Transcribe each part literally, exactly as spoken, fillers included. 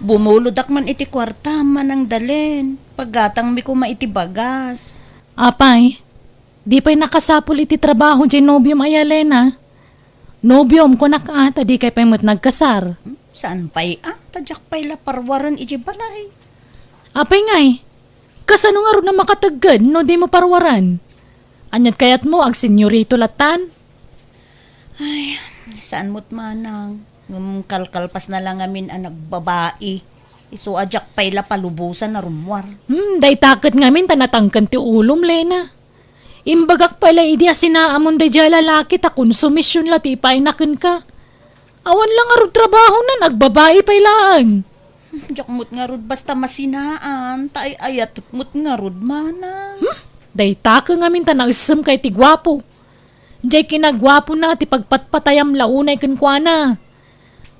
Bumulodak man iti kuarta, Manang Dalen. Paggatangmi koma iti bagas. Apay, di pay nakasapul iti trabaho diay nobiom aya, Lena? Nobiom, kunak a, ta dikay pay met nagkasar. Hmm, saan pay a, ta diak pay la parwaren idiay balay. Apay ngay, kasano ngarud a makategged no dimo parwaren? Ania't kayatmo, agsenyorito lattan? Ay, saan met manang. Ngem kalkalpasna la ngamin a nagbabai. Isu a diak pay la palubosan a rummuar. Hmm, dayta ket ngamin ta natangken ti ulom, Lena. Imbagak pay la idi a sinaamon daydiay a lalaki ta konsumision la ti ipaayna kenka. Awan la ngarud trabahona, agbabai pay laeng. Diak met ngarud basta masinaan, ta ay-ayatek met ngarud manang. Hmm? Dayta ket ngamin ta naessemka iti guapo. Diay kinaguapona ti pagpatpatayam la unay kenkuana.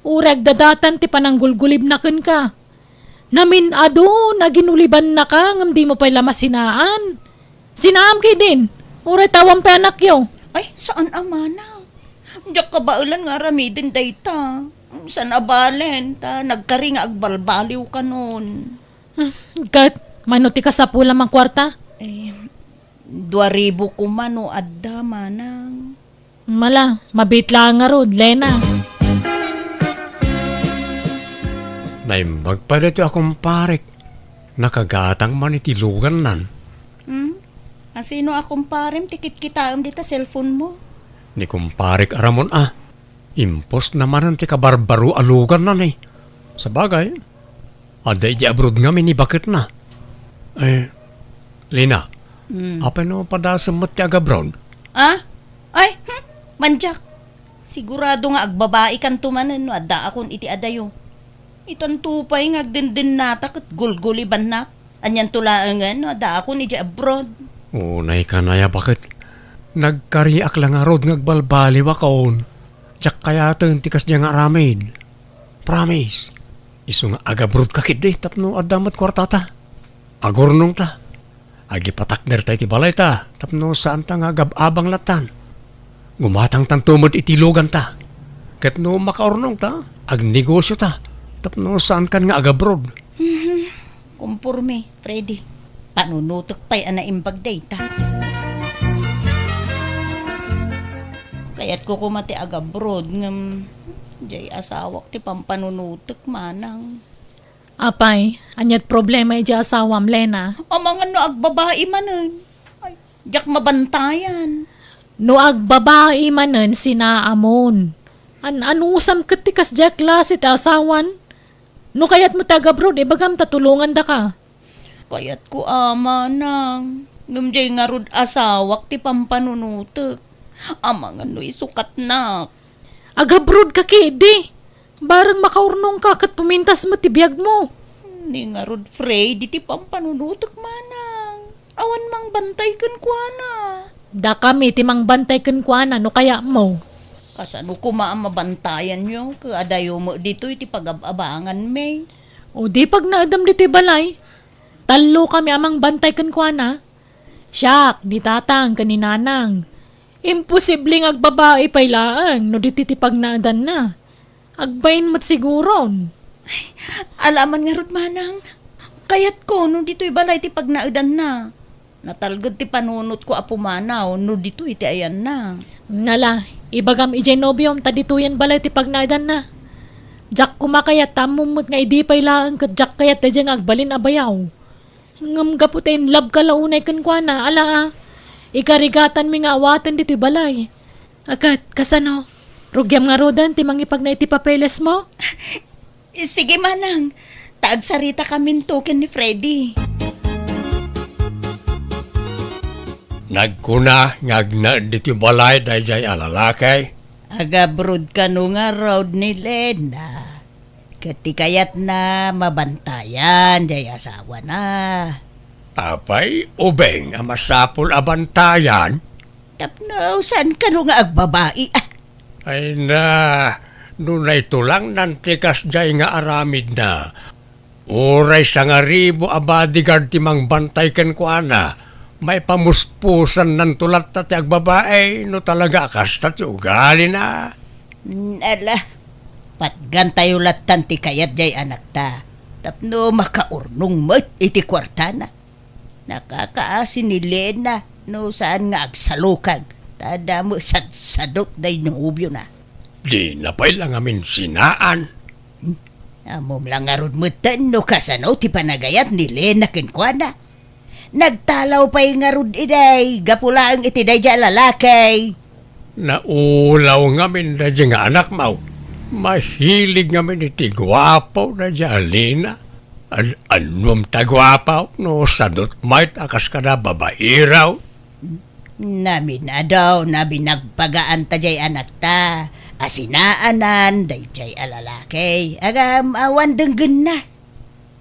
Uray agdadatan ti pananggulgulibna kenka. Namin-adon a ginulibannaka ngem dimo pay la masinaan. Sinaam ketdin, uray ta awan pay anakyo. Ay, saan a manang. Diak kabaelan nga aramiden dayta. Saan a balen, ta nagkari nga agbalbaliw kanon. Hmm, ket, mano ti kasapulam a kuarta? Eh, dua ribu koma no adda, manang. Mala, mabiit laeng ngarud, Lena. Naimbag pay daytoy a kumparek. Nakagatang man iti lugannan. Hmm? Asino a kumparem ti kitkitaem dita cellphone mo? Ni kumparek a Ramon a. Impostna manen ti kabarbaro a luganna, eh. Sabagay, adda idiay abroad ngamin ni baketna. Eh, Lina, Hmm. apay no padasem met ti agabroad? Ah? Ay, hmm, mandiak. Sigurado nga agbabaikanto manen no addaakon iti adayo. Itanto pay nga agdendennata ket gulgulibannak. Anianto laengen no addaakon idiay abroad? Unay kanaya, baket. Nagkariak la ngarud nga agbalbaliwakon. Diak kayaten ti kasdiay nga aramid. Promise. Isu nga agabroadka ketdi tapno adda met kuartata. Agurnongta. Agipatakderta iti balayta tapno saanta nga agab-abang lattan. Gumatangtanto met iti luganta. Ket no makaurnongta, agnegosiota tapno saankan nga agabroad. Mhm. Komporme, Freddy. Panunotek pay a naimbag dayta. Kayatko koma ti agabroad, ngem diay asawak ti pampanunotek, manang. Apay, ania't problema idiay asawam, Lena? Amangan no agbabai manen. Ay, diak mabantayan. No agbabai manen, sinaamon. An-anusam ket ti kasdiay a klase ti asawan? No kayatmo ti agabroad, ibagam ta tulongandaka. Kayatko a, manang. Ngem diay ngarud asawak ti pampanunotek. Amangan no isukatnak. Agabroadka ketdi. Bareng makaurnongka ket pumintas met ti biagmo. Ni ngarud, Freddy, ti pampanunotek, manang. Awan mangbantay kenkuana. Dakami ti mangbantay kenkuana no kayatmo. Kasano koma a mabantayanyo ket adayo met ditoy ti pagab-abanganmi? O di pagnaedem ditoy balay. Tallokami a mangbantay kenkuana. Siak, ni Tatang, ken ni Nanang. Imposible nga agbabai pay laeng no ditoy ti pagnaedanna. Agbain met siguron. Ay, ala man ngarud, manang. Kayatko no ditoy balay ti pagnaedanna. Natalged ti panunotko a pumanaw no ditoy ti ayanna. Nala, ibagam idiay nobiom ta ditoyen balay ti pagnaedanna. Diak koma kayat ta ammom met nga idi pay laeng ket diak kayat daydiay nga agbalin a bayaw. Ngem gapu ta in love ka la unay kenkuana, ala a. Ikarigatanmi nga awaten ditoy balay. A ket, kasano? Rugiam ngaruden ti mangipagna iti papelesmo? Sige, manang. Ta agsarita kaminto ken ni Freddy. Nagkuna nga agnaed ditoy balay daydiay a lalaki. Agabroad kano ngarud ni Lena. Ket ti kayatna, mabantayan diay asawana. Apay, ubing a masapul a bantayan? Tapno saan kano nga agbabai, ah. Ay na, no naitulangnan ti kasdiay nga aramidna, uray sangaribu a bodyguard ti mangbantay kenkuana, maipamuspusannanto latta ti agbabai no talaga a kasta ti ugalina. Mm, ala, patgantayo lattan ti kayat diay anakta. Tapno makaurnong met iti kuartana. Nakakaasi ni Lena no saan nga agsalukag, ta adda met sadsadot daydi nobiona. Dina pay la ngamin sinaan. Hmm? Ammom la ngarud metten no kasano ti panagayat ni Lena kenkuana. Nagtalaw pay ngarud idiay gapu laeng iti daydiay a lalaki. Naulaw ngamin daydiay nga anakmo. Mahilig ngamin iti guapo daydiay a Lena. An-, annuam ta guapo no sadot met a kas kada babairaw. Naminadaw, nabinagpagaan ta diay anakta a sinaanan daydiay a lalaki. Agam, awan denggenna.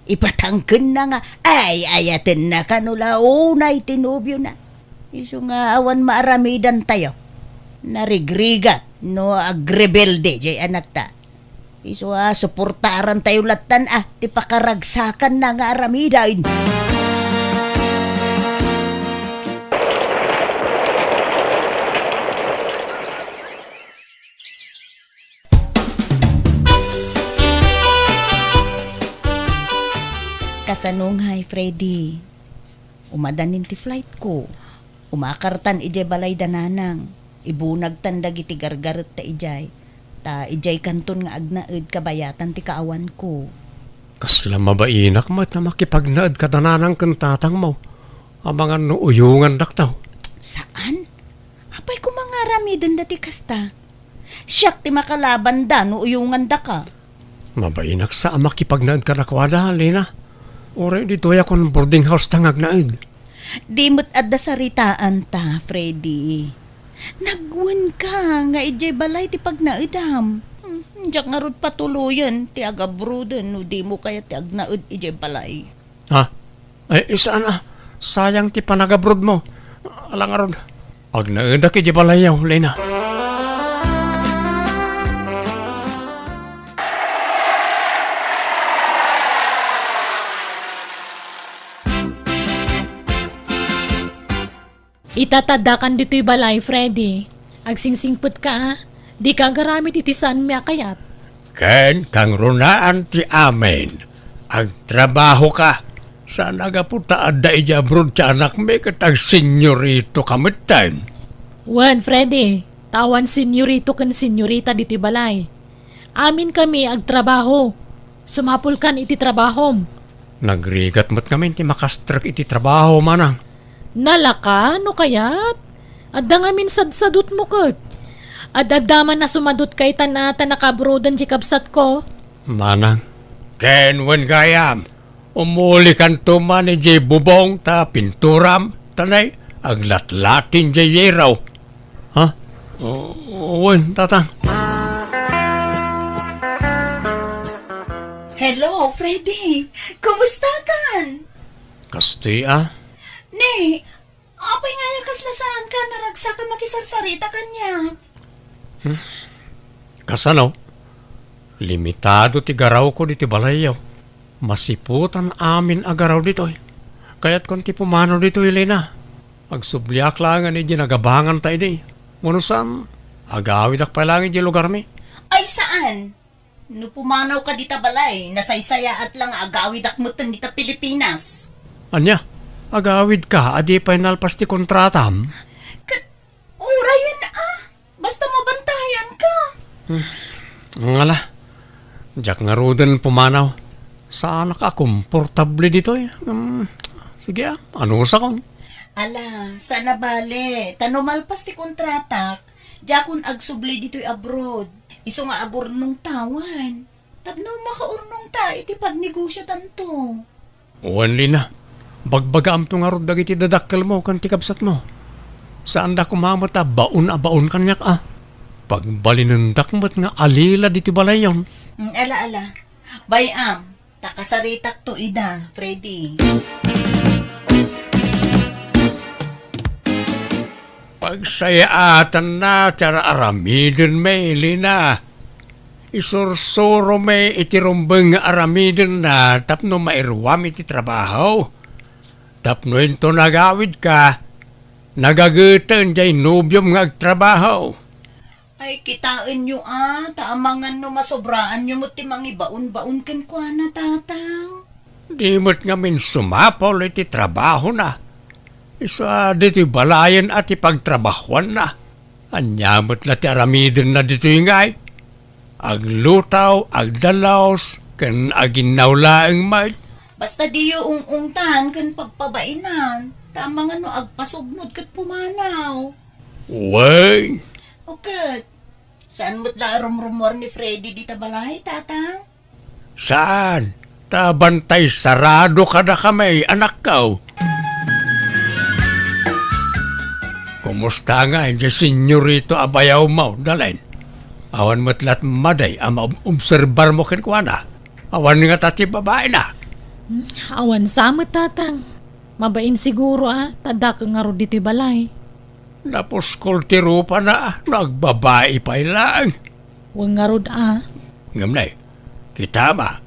Ipatangkenna nga ay-ayatenna kano la unay ti nobiona. Isu nga awan maaramidantayo. Narigrigat no agrebelde diay anakta. Isu a suportarantayo lattan a ti pakaragsakanna nga aramiden. Kasano ngay, Freddy? Umadanin ti flightko. Umakartan idiay balay da Nanang. Ibunagtan dagiti gargaretta idiay. Ta idiay kanton nga agnaed kabayatan ti kaawanko. Kasla mabainak met a makipagnaed kada Nanang ken Tatangmo. Amangan no uyongandakto. Saan? Apay koma nga aramidenda ti kasta? Siak ti makalabanda no uyongandaka. Mabainak sa a makipagnaed kadakuada, Lena. Uray ditoyak on boarding house ta nga agnaed. Di met adda saritaanta, Freddy. Nagwenka nga idiay balay ti pagnaedam. Hmm, diak ngarud patuloyen ti agabroaden no dimo kayat ti agnaed idiay balay. Ha? Ay, saan a. Sayang ti panagabroadmo. Ala ngarud. Agnaedak idiay balayyo, Lena. Ita ta addakan ditoy balay, Freddy. Agsingsingpetka, a. Dika agaramid iti saanmi a kayat. Ken kangrunaan ti amin. Agtrabahoka. Saan a gapu ta adda idiay abroad ti anakmi ket agsenyoritoka metten. Wen, Freddy, ta awan senyorito ken senyorita ditoy balay. Aminkami agtrabaho. Sumapulkan iti trabahom. Nagrigat met ngamin ti makastrek iti trabaho, manang. Nalaka, no kayat? Adda ngamin sadsadotmo ket. Ad-adda man a sumadotka itan a ta nakaabroaden ti kabsatko. Manang, ken wen gayam, umulikanto man idiay bubong ta pinturam, ta nay, aglatlatin diay yero. Ha? O, wen, Tatang. Hello, Freddy. Kumusta kan? Kasti a? Ne, apay nga aya kasla saanka a naragsak a makisarsarita kaniak? Hmm? Kasano? Limitado ti garawko ditoy balayyo. Masiputan amin a garaw ditoy. Kayatkon ti pumanaw ditoy, Lena. Agsubliak laengen idiay nagabanganta idi. Wenno saan, agawidak pay laeng idiay lugarmi. Ay, saan? No pumanawka dita balay, nasaysayaat la nga agawidak metten dita Pilipinas. Ania? Agawidka a di pay nalpas ti kontratam? Ket, urayen a. Basta mabantayanka. Hmm. Ngala. Diak ngaruden pumanaw. Saanak a komportable ditoy. Hmm. Sige a, anusakon. Ala, saan a bale. Ta no malpas ti kontratak, diakon agsubli ditoy abroad. Isu nga agurnongta wen. Tapno makaurnongta iti pagnegosiotanto. Wen, Lena, bagbagaamto ngarud dagiti dadakkelmo ken ti kabsatmo. Saanda koma met a baon a baon kaniak a. Pagbalinendak met nga alila ditoy balayyon. Mm, ala, ala. Bay-am, ta kasaritakto ida, Freddy. Pagsayaatanna ti ar-aramidenmi, Lena. Isursuromi iti rumbeng nga aramidenna tapno mairuam iti trabaho. Tapno inton agawidka, nagageten diay nobiom nga agtrabaho. Ay, kitaenyo a, ta amangan no masobraanyo met ti mangibaon-baon kenkuana, Tatang. Di met ngamin sumapul iti trabahona. Isu a ditoy balayen a ti pagtrabahuanna. Ania met la ti aramidenna ditoy ngay? Aglutaw, agdalus, ken aginnaw laeng met. Basta diyo ung-ungtan ken pagpabainan, ta amangan no agpasubnod ket pumanaw. Wen. O ket, saan met la a rumrumuar ni Freddy dita balay, Tatang? Saan? Ta bantay sarado kadakami, anakko. Kumusta ngay diay senyorito a bayawmo, Dalen? Awan met la't madi a maobserbarmo kenkuana? Awan ngata ti babaina? Hmm, awan sa met, Tatang. Mabain siguro a, ta dakkel ngarud ditoy balay. Napuskol ti rupana no agbabai pay laeng. Wen ngarud a. Ngem nay, kitam a,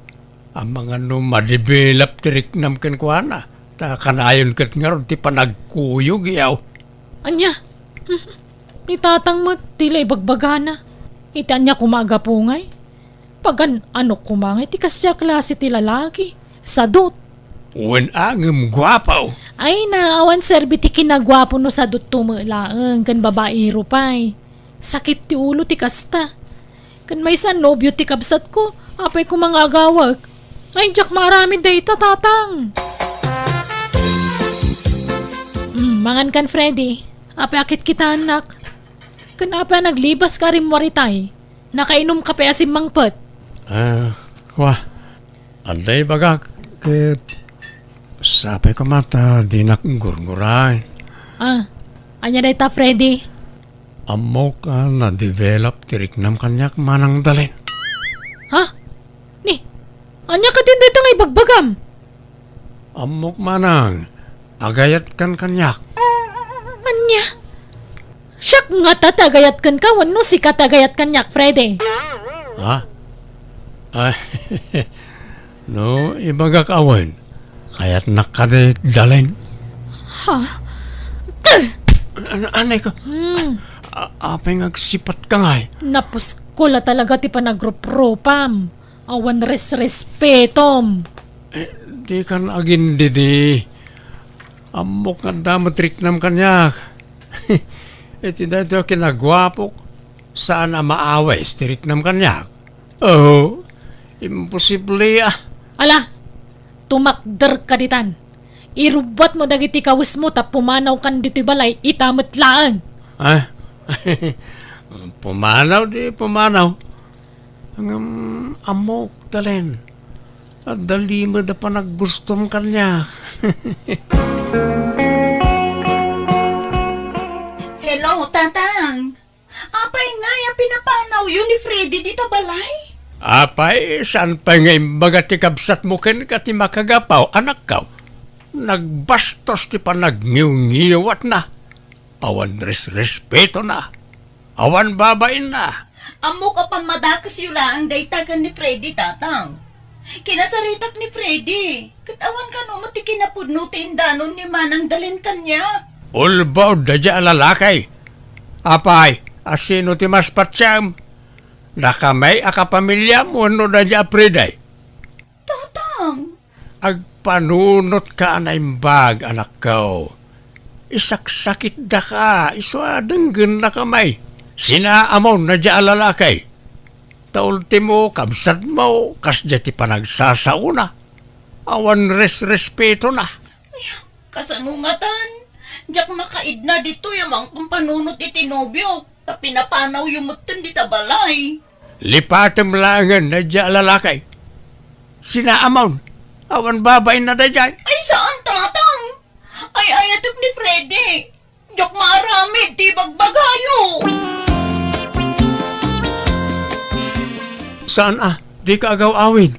amangan no madevelop ti riknam kenkuana, ta kanayon ket ngarud ti panagkuyogyo. Ania? Ni Tatang met, ti la ibagbagana. Iti ania koma a gapu ngay? Pagan-anok koma ngay ti kasdiay a klase ti lalaki. Sadut. Wen a, ngem guapo. Ay na, awan serbi ti kinaguapo no sadutto met laeng, ken babaero pay. Sakit ti ulo ti kasta. Ken maysa a nobio ti kabsatko, apay koma nga agawek? Ay, diak maaramid dayta, Tatang. Mm, mangan kan, Freddy. Apay a kitkitaennak? Ken apay a naglibaska a rimmuar itay? Nakainumka pay a simmangpet? Ah, kua. Adda ibagak ket sapay koma ta dinak gurguraen. Ah, ania dayta, Freddy? Ammok a na-develop ti riknam kaniak, Manang Dalen. Ha? Ni, ania kadin dayta nga ibagbagam? Ammok, Manang, agayatkan kaniak. Ania? Siak ngata ti agayat kenka wenno sika ti agayat kaniak, Freddy? Ha? Ay, no ibagak a wen, kayatnak kadi, Dalen? Ha? An-, anay ka? Hmm. A-, apay nga agsipatka ngay? Napuskol a talaga ti panagruprupam. Awan resrespetom. Eh, dikan agindidi. Ammok nga adda met riknam kaniak. Iti daytoy a kinaguapok, saan a maawis ti riknam kaniak. Oh, imposible a. Ala, tumakderka ditan. Irubbuatmo dagiti kawesmo ta pumanawkan ditoy balay ita met laeng. Ah? Pumanaw di pumanaw. Ngem ammok, Dalen, adda limed a panaggustom kaniak. Hello, Tatang. Apay ngay a pinapanawyo ni Freddy dita balay? Apay, saan pay nga imbaga ti kabsatmo kenka ti makagapu, anakko? Nagbastos ti panagngiwngiwatna. Awan resrespetona. Awan babainna. Ammok a pammadakesyo laeng dayta ken ni Freddy, Tatang. Kinasaritak ni Freddy, ket awan kano met ti kinapudno ti indanon ni Manang Dalen kaniak. Ulbod daydiay a lalaki. Apay, a sino ti mas patiem? Dakami a kapamiliam wenno daydiay a Freddy? Tatang. Agpanunotka a naimbag, anakko. Isaksakitdaka, isu a denggennakami. Sinaamon daydiay a lalaki. Ta ultimo, kabsatmo, kasdiay ti panagsasaona. Awan resrespetona. Ay, kasano ngatan? Diak makaidna ditoy a mangpampanunot iti nobiok, ta pinapanawyo metten dita balay. Lipatem laengen daydiay a lalaki. Sinaamon, awan babainna daydiay. Ay, saan, Tatang. Ay-ayatek ni Freddy. Diak maaramid ti ibagbagayo. Saan a, dika agaw-awid.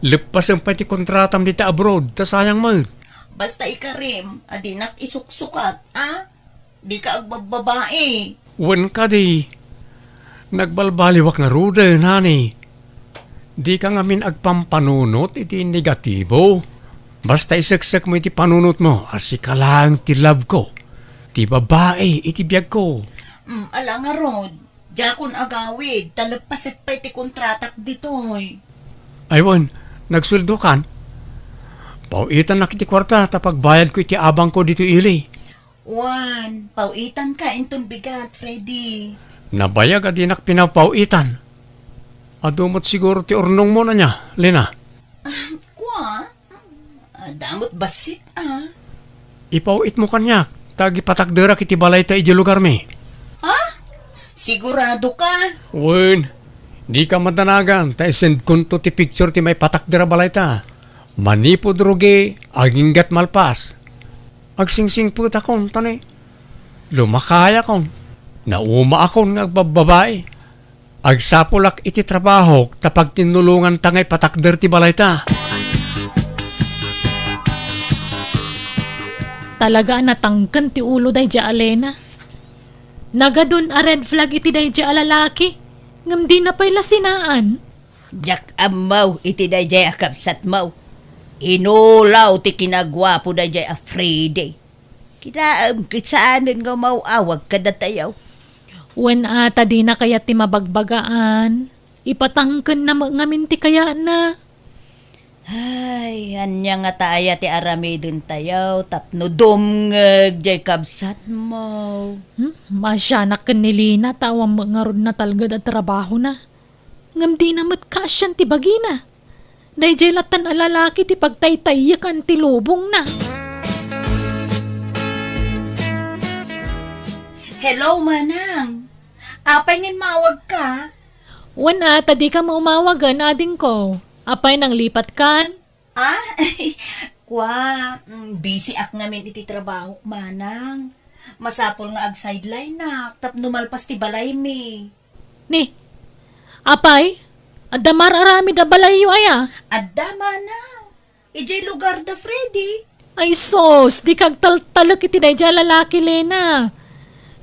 Leppasem pay ti kontratam dita abroad, ta sayang met. Basta ikarim a dinak isuksukat, a? Dika agbabbabai. Wen kadi, nagbalbaliwak ngaruden, honey. Dika ngamin agpampanunot iti negatibo. Basta iseksekmo iti panunotmo a sika laeng ti love ko, ti babai iti biagko. Mm, ala ngarud, diakon agawid, ta leppasek pay ti kontratak ditoy. Ay wen, nagsueldokan? Paw-itannak iti kuarta ta pagbayadko iti abangko ditoy ili. Wen, paw-itanka inton bigat, Freddy. Nabayag a dinak pinapaw-itan. Adu met siguro ti urnongmo ania, Lena? Ah, kua? Ah, damot bassit, ah. Ipaw-itmo kaniak, ta agipatakderak iti balayta idiay lugarmi. Ha? Sigurado ka? Wen, dika madanagan, ta isendkonto ti picture ti maipatakder a balayta. Manipud rugi, aginggat malpas. Agsingsingpetakon, ta ni lumakayakon. Naumaakon nga agbabbabai. Agsapulak iti trabahok ta pagtinnulonganta nga ipatakder ti balayta. Talaga a natangken ti ulo daydiay a Lena. Nagadun a red flag iti daydiay a lalaki, ngem dina pay la sinaan. Diak ammo iti daydiay a kabsatmo. Inulaw ti kinaguapo daydiay a Freddy. Kitaem ket saanen nga umaw-awag kadatayo. Wen a ta dina kayat ti mabagbagaan, ipatangkenna met ngamin ti kayatna. Ay, ania ngata aya ti aramidentayo tapno dumngeg diay kabsatmo? Hmm, maasianak ken ni Lena ta awan met ngarud natalged a trabahona. Ngem dina met kaasian ti bagina. Daydiay lattan a lalaki ti pagtaytayyekan ti lubongna. Hello, Manang. Apay nga immawagka? Wen a, ta dika met umawagen, adingko. Apay, nanglipatkan? Ah, kua, mm, busy ak ngamin iti trabahok, Manang. Masapul nga ag-sideline-ak tapno malpas ti balaymi. Ni, apay, adda mar-aramid a balayyo aya? Adda, Manang. Idiay lugar da Freddy. Ay sus, dika agtaltalek iti daydiay a lalaki, Lena.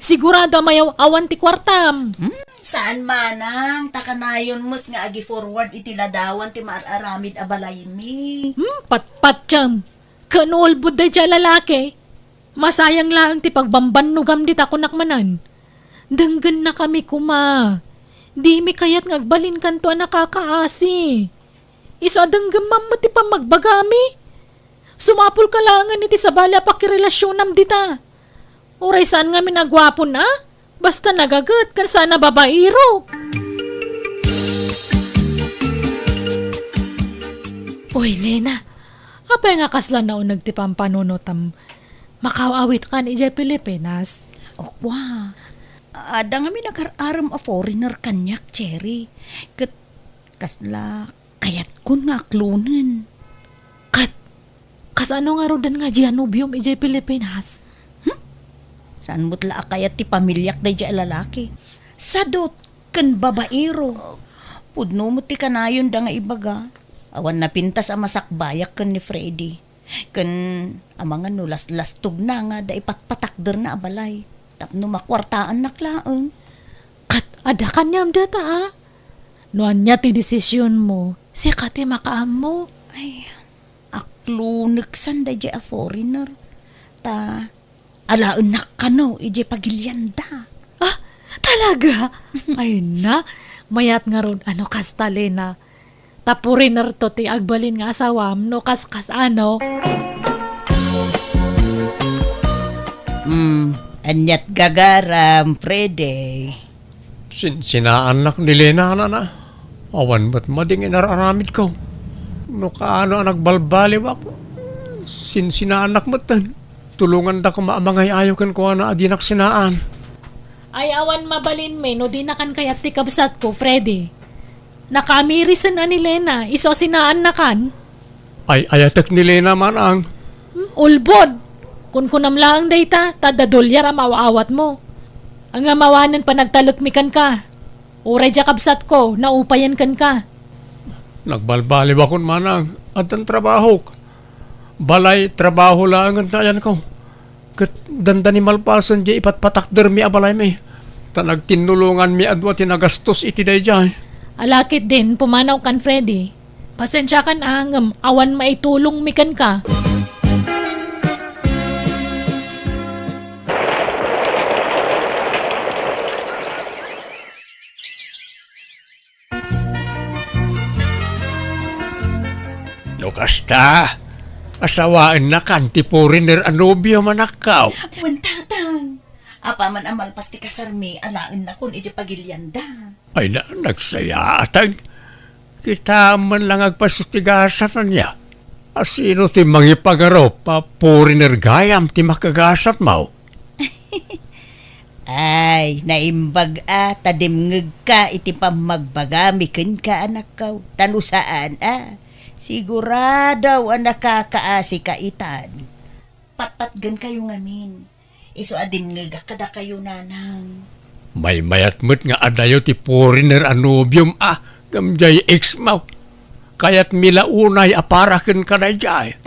Sigurado a mayaw-awan ti kuartam. Hmm? Saan, Manang, ta kanayon met nga agi-forward iti ladawan ti mar-aramid a balaymi. Hmm, patpatiam. Ken ulbod daydiay a lalaki. Masayang laeng ti pagbambannogam dita, kunak manen. Denggennakami koma. Dimi kayat nga agbalinkanto a nakakaasi. Isu a denggemmam met ti pammagbagami. Sumapulka laengen iti sabali a pakirelasionam dita. Uray saan ngamin a guapon a, basta nagaget ken saan a babaero. Uy, Lena, apay nga kasla nauneg ti pampanunotam? Makaaw-awitkan idiay Pilipinas? O, kua. Adda ngamin agar-arem a foreigner kaniak, Cherry. Ket kasla kayatkon nga aklonen. Ket, kasano ngaruden nga dia nobiom idiay Pilipinas? Hmm? Saan met la a kayat ti pamiliak daydiay a lalaki? Sadot ken babaero. Pudno met ti kanayonda nga ibaga. Awan napintas a masakbayak ken ni Freddy. Ken amangan no laslastogna nga adda ipatpatakderna a balay tapno makuartaannak laeng. Ket adda kaniam data, a? No ania ti desisionmo, sika ti makaammo. Ay, akloneksan daydiay a foreigner. Ta alaennak kano idiay pagilianda. Ah, talaga? Ay na, mayat ngarud a no kasta, Lena. Ta foreigner to ti agbalin nga asawam no kaskas a no. Hmm, aniat gagaram, Freddy? Sin-, sinaannak ni Lena, nana. Awan met mading inar-aramidko. No kaano a nagbalbaliwak, sinsinaannak metten. Tulonganda koma a mangay-ayo kenkuana a dinak sinaan. Ay, awan mabalinmi no dinakan kayat ti kabsatko, Freddy. Nakamirisen a ni Lena, isu a sinaannakan. Ay, ayatek ni Lena, manang. Hmm, ulbod! Kunkunam laeng dayta, ta adda dolyar a maaw-awatmo. Ngem awanen panagtalekmi kenka. Uray dia kabsatko, naupayen kenka. Nagbalbaliwakon, manang. Addan trabahok. Balay, trabaho laengen ti ayanko. Ket dandani malpasen diay ipatpatakdermi a balaymi, ta nagtinnulonganmi a dua ti nagastos iti daydiay. Ala ketdin, pumanawkan, Freddy. Pasensiakan a, ngem awan maitulongmi kenka. No kasta, Asawaennakan ti foreigner a nobiom, anakko. Wen, tatang. Apaman a malpas ti kasarmi, alaennakon idiay pagilianda. Ay na, nagsayaat. Kitaem man la nga agpayso ti gasat, ania? A sino ti mangipangarup a foreigner gayam ti makagasatmo? Ay, naimbag a ta dimngegka iti pammagbagami kenka, anakko. Ta no saan a, sigurado a nakakaasika itan. Patpatgenkayo ngamin. Isu a dimngegak kadakayo, nanang. Maymayat met nga adayo ti foreigner a nobiom a ngem diay ex-mo. Kayatmi la unay a para kenka daydiay.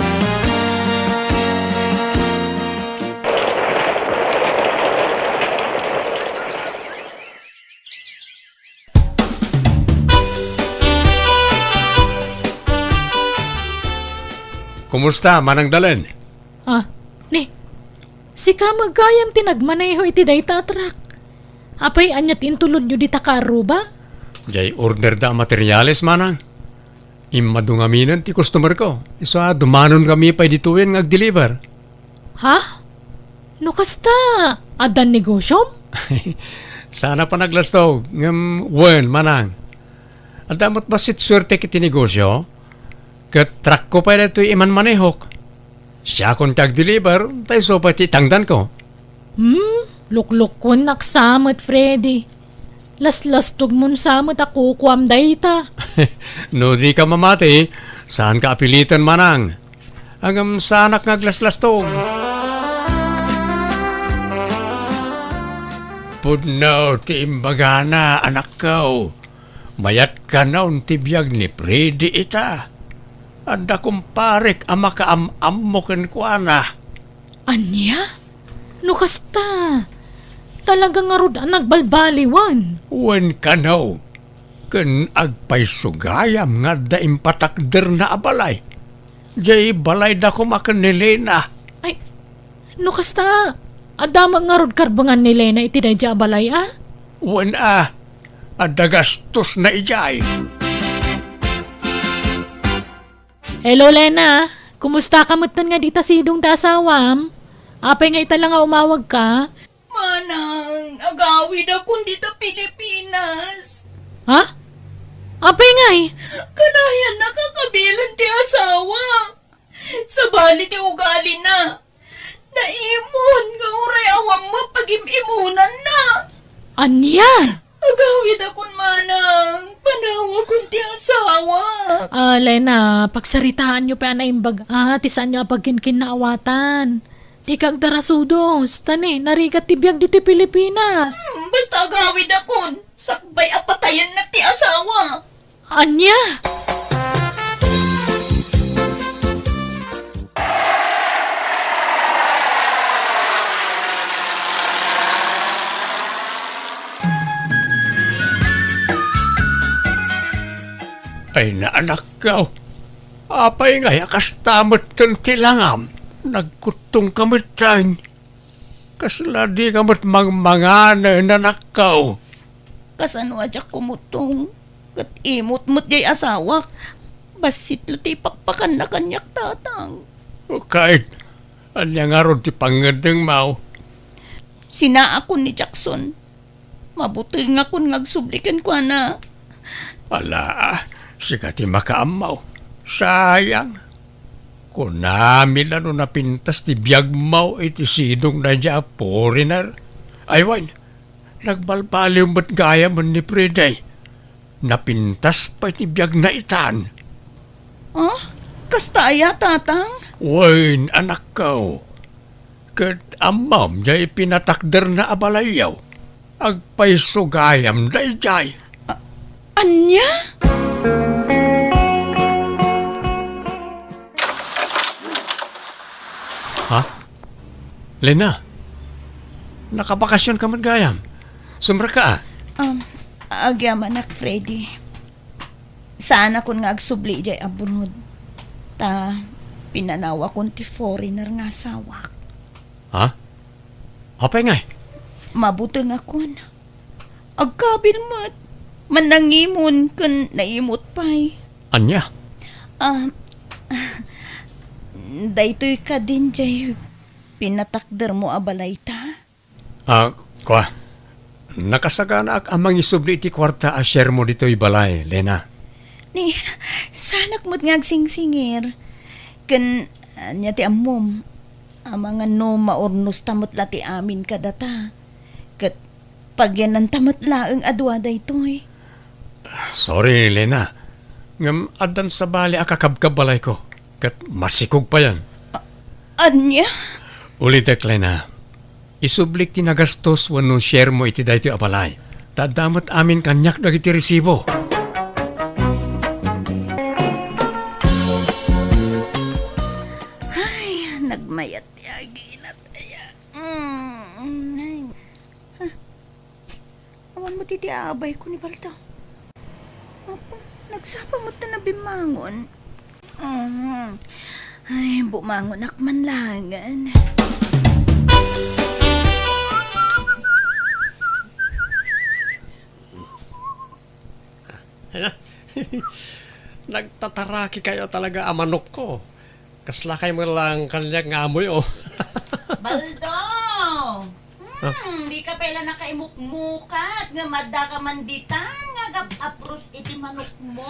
Kumusta, Manang Dalen? Ah, ni, sika met gayam ti nagmaneho iti dayta a truck. Apay, ania ti intulodyo dita karruba? Diay order da a materials, Manang. Immadu ngaminen ti customer ko. Isu a dumanonkami pay ditoyen nga agdeliver. Ha? No kasta, addan negosyom? Saan a panaglastog, ngem wen, Manang. Adda met bassit suertek iti negosyo, ket truck ko pay daytoy imanmanehok. Siakon ti agdeliver, ta isu pay ti itangdanko. Hmm, luklukkuennak sa met, Freddy. Laslastogmon sa met a kukuam dayta. No dika mamati, saanka a piliten, Manang. Ngem saanak nga aglaslastog. Pudno ti imbagana, anakko. Mayat kano ti biag ni Freddy ita. Adda kumparek a makaam-ammo kenkuana. Ania? No kasta, talaga ngarud a nagbalbaliwen. Wen kano, ken agpayso gayam nga adda impatakderna a balay. Diay balayda koma ken ni Lena. Ay, no kasta, adda met ngarud karbengan ni Lena iti daydiay a balay a? Wen a, adda gastosna idiay. Hello, Lena. Kumusta ka metten nga dita sidong ti asawam? Apay nga ita la nga umawagka? Manang, agawidakon dita Pilipinas. Ha? Apay ngay? Kanayan nakakabilen ti asawa. Sabali ti ugalina. Naimon nga uray awan met pagim-imonanna. Ania? Agawidakon, manang, panawakon ti asawa. Ah, Lena, pagsaritaanyo pay a naimbag a ti saanyo a pagkinkinnaawatan. Dika agdarasudos, ta ni, narigat ti biag ditoy Pilipinas. Hmm, basta agawidakon, sakbay a patayennak ti asawa. Ania? Ay, naanakko. Apay ngay a kasta metten ti langam? Nagkuttongka metten. Kasla dika met mangmangan, anakko? Kasano a diak kumuttong? Ket imot met diay asawak. Bassit la ti ipakpakanna kaniak, tatang. Ket, ania ngarud ti pangngeddengmo? Sinaakon ni Jackson. Mabutengakon nga agsubli kenkuana. Ala, sika ti makaammo. Sayang. Kunami la no napintas ti biagmo iti sidongna diay a foreigner. Ay wen, nagbalbaliw met gayamen ni Freddy. Napintas pay ti biagna itan. Ah? Kasta aya, tatang? Wen, anakko. Ket ammom diay pinatakderna a balayyo. Agpayso gayam daydiay. A-, ania? Ha? Lena, nakabakasionka met gayam? Sumrekka a? Um, agyamanak, Freddy. Saanakon nga agsubli idiay abroad. Ta pinanawakon ti foreigner nga asawak. Ha? Apay ngay? Mabutengakon. Agkabil met. Mannangimon ken naimot pay. Ania? Ah, Daytoy kadin diay pinatakdermo a balayta? Ah, kua, nakasaganaak a mangisubli iti kuarta a sharemo ditoy balay, Lena. Ni, saanak met nga agsingsingir. Ken, ania ti ammom, amangan no maurnosta met la ti amin kadata. Ket pagyannanta met laeng a dua daytoy. Sorry, Lena. Ngem addan sabali a kakabkabbalayko. Ket masikog payen. A-, ania? Ulitek, Lena. Isublik ti nagastos wenno sharemo iti daytoy a balay. Ta adda met amin kaniak dagiti resibo. Ay, nagmayat ti aginat aya. Mm, ay. Ah, awan met iti abayko ni Baldo. Apo, nagsapa met ta nabimmangon. Mm. Ay, bumangonak man laengen. Nagtataraki kayo talaga a manokko. Kaslakay met lang kaniak nga amoy, oh. Baldo! Hmm, dika pay la nakaimukmukat nga adda ka man ditan nga agap-apros iti manokmo.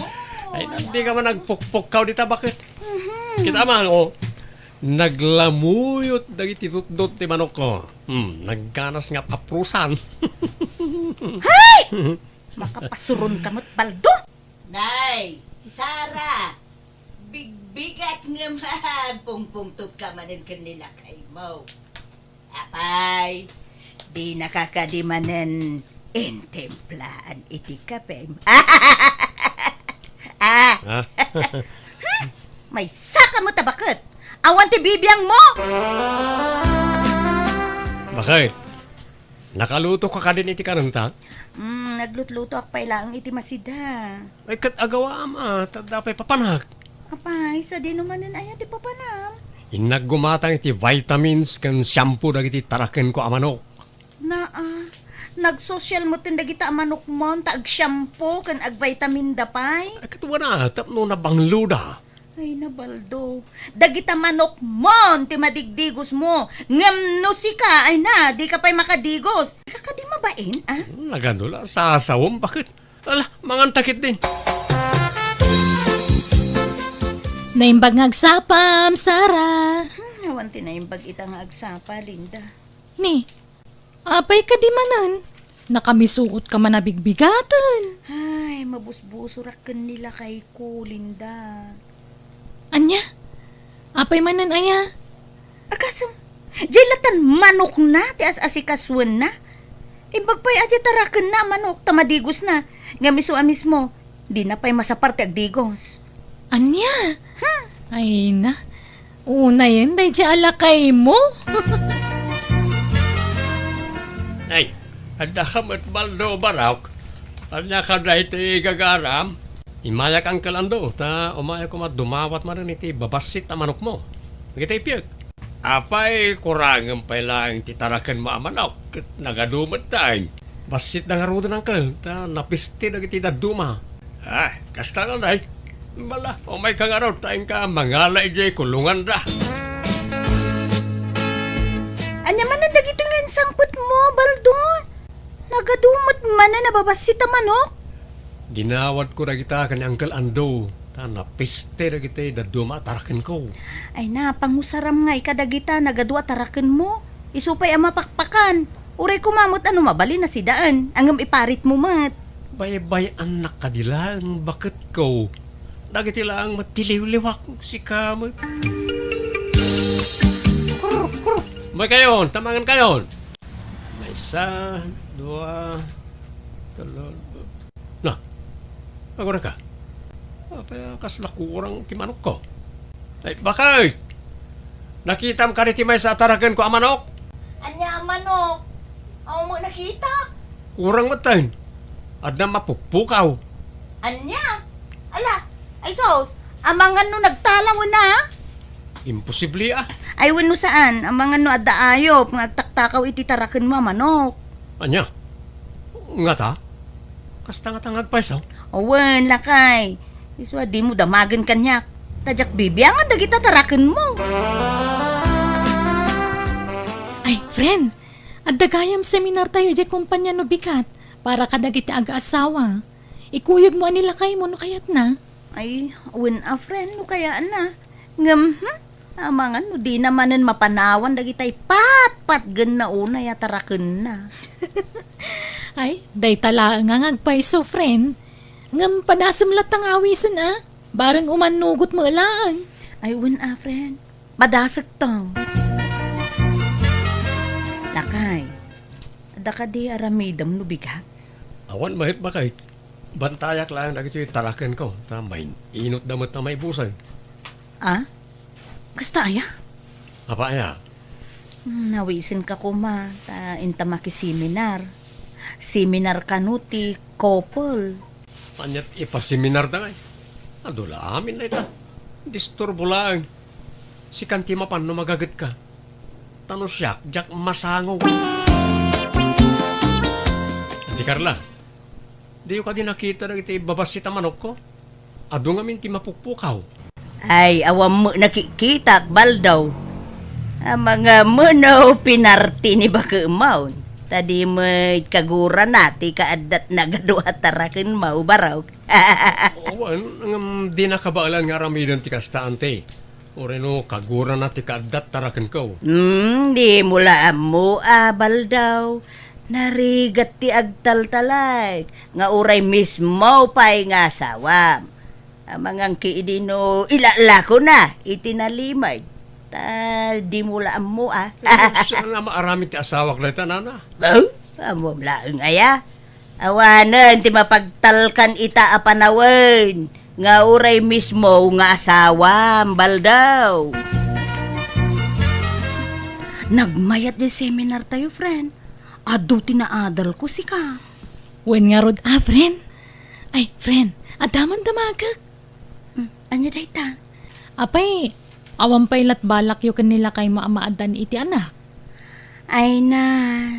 Ay, dika man agpukpukkaw dita, baket. Mhm. Kita man, oh. Naglamuyot dagiti tutdot ti manokko. Hmm, nagganas nga ap-aprosan. Hay! Makapasuron ka met, Baldo! Nay, Sara, bigbigat nga man, pungpungtot ka manen ken ni lakaymo. Apay, dinaka kadi manen intimplaan iti kapem? Ah! Ah. Maysa ka met a baket! Awan ti bibiangmo! Baket, nakaluto ka kadin iti kanenta? Mm, naglutlutoak pay laeng iti masida. Ay, ket agawaam a, ta adda pay papanak. Apay, sadino manen aya ti papanam? Innak gumatang iti vitamins ken shampoo dagiti tarakenko a manok. Naa, nagsosyal metten dagita a manokmon ta agshampoo ken agvitaminda pay. Ay, ket wana, tapno nabangloda. Ay, na, Baldo. Dagita manokmon ti madigdigosmo. Ngem no sika, ay na, dika pay makadigos. Dika kadi mabain, a? Nagano la, sasawem, baket? Ala, manganta ketdin. Naimbag nga agsapam, Sara. Hmm, awan ti naimbag ita nga agsapa, Linda. Ni, apay kadi manen? Nakamisuot ka man a bigbigaten. Ay, mabusbusorak ken ni lakayko, Linda. Ania? Apay manen aya? Agasem, diay latan manokna ti as-asikasuenna. Imbag pay a diay tarakenna a manok ta madigosna. Ngem isu a mismo, dina pay masapar ti agdigos. Ania? Hmm. Ay na. Unayen daydiay a lakaymo. Ay, adda ka met, Baldo, barok. Ania ka daytoy gagaram? Immayak, Uncle Ando, ta umayak koma dumawat manen iti babassit a manokmo. Dagiti ippiek. Apay, kurangem pay laeng ti tarakenmo a manok, ket nagadu met taen. Bassitda ngaruden, Uncle, ta napiste dagiti dadduma. Ah, kasta ngay. Bala, umayka ngarud, ta inka mangala idiay kulonganda. Ania manen dagitoy nga insangpetmo, Baldo? Nagadu met manen a babassit a manok? Dinawatko dagita ken ni Uncle Ando, ta napiste dagiti dadduma a tarakenko. Ay na, pangusaram ngay kadagita nagadu a tarakenmo. Isu pay a mapakpakan. Uray koma met a no mabalin a sidaen, ngem iparitmo met. Baybay-annak kadi laeng, baketko. Dagiti laeng met ti liwliwak, sika met. Umaykayon, ta mangankayon. Maysa, dua, telo. Na, agurayka. Apay a kasla kurang ti manokko? Ay, baket! Nakitam kadi ti maysa a tarakenko a manok? Ania a manok? Awan met nakita. Kurang met taen. Adda mapukpukaw. Ania? Ala, ay sus, amangan no nagtalaw na? Imposible, a. Ay, wenno saan, amangan no adda ayop nga agtaktakaw iti tarakenmo a manok. Ania? Ngata? Kasta ngata nga agpayso? Awan, lakay. Isu a dimo damagen kaniak. Ta diak bibiangan dagita tarakenmo. Ay, friend, adda gayam seminartayo idiay kompania no bigat para kadagiti agaasawa. Ikuyogmo a ni lakaymo no kayatna. Ay, wen a friend, no kayatna. Ngem, hmm, amangan no dina manen mapanawan dagitay patpatgenna unay a tarakenna. Ay, dayta laeng nga agpayso, friend. Ngem padasem latta nga awisen, a? Bareng umannugot met laeng. Ay, wen a, friend. Padasekto. Lakay, adda kadi aramidem no bigat? Awan met, bakit? Bantayak laeng dagiti tarakenko, ta main-inotda met a maibusag. Ah? Kasta aya? Apay aya? Hmm, nawisenka koma, ta inta makiseminar. Seminar kano ti couple. Ania't ipaseminarda ngay? Adu la amin dayta. Disturbo laeng. Sikan ti mapan no magagetka. Ta no siak, diak masango. Auntie Carla, diyo kadi nakita dagiti babassit a manokko? Adu ngamin ti mapukpukaw. Ay, awan met nakikitak, Baldaw. Amangan no pinarti ni bakemon. Ta di met kagurana ti kaaddatna nga dua a tarakenmo, barok. Awan, ngem di nakabaelan nga aramiden ti kasta, auntie. Uray no kagurana ti kaaddat tarakenko. Hmm, dimo la ammo a, Baldaw. Narigat ti agtaltalek nga uray mismo pay nga asawam. Amangan ki idi no ilalakona iti nalimed. Ta dimo la ammo a. Saan a maaramid ti asawak dayta, nana? Oh, ammom laeng aya. Awanen ti mapagtalkan ita a panawen nga uray mismo nga asawam, Baldaw. Nagmayat diay seminar tayo, friend. Adu ti naadalko, sika. Wen ngarud a, friend. Ay, friend, adda man damagek. Hmm, ania dayta? Apay, awan pay lat balakyo ken ni lakaymo a maaddaan iti anak? Ay na,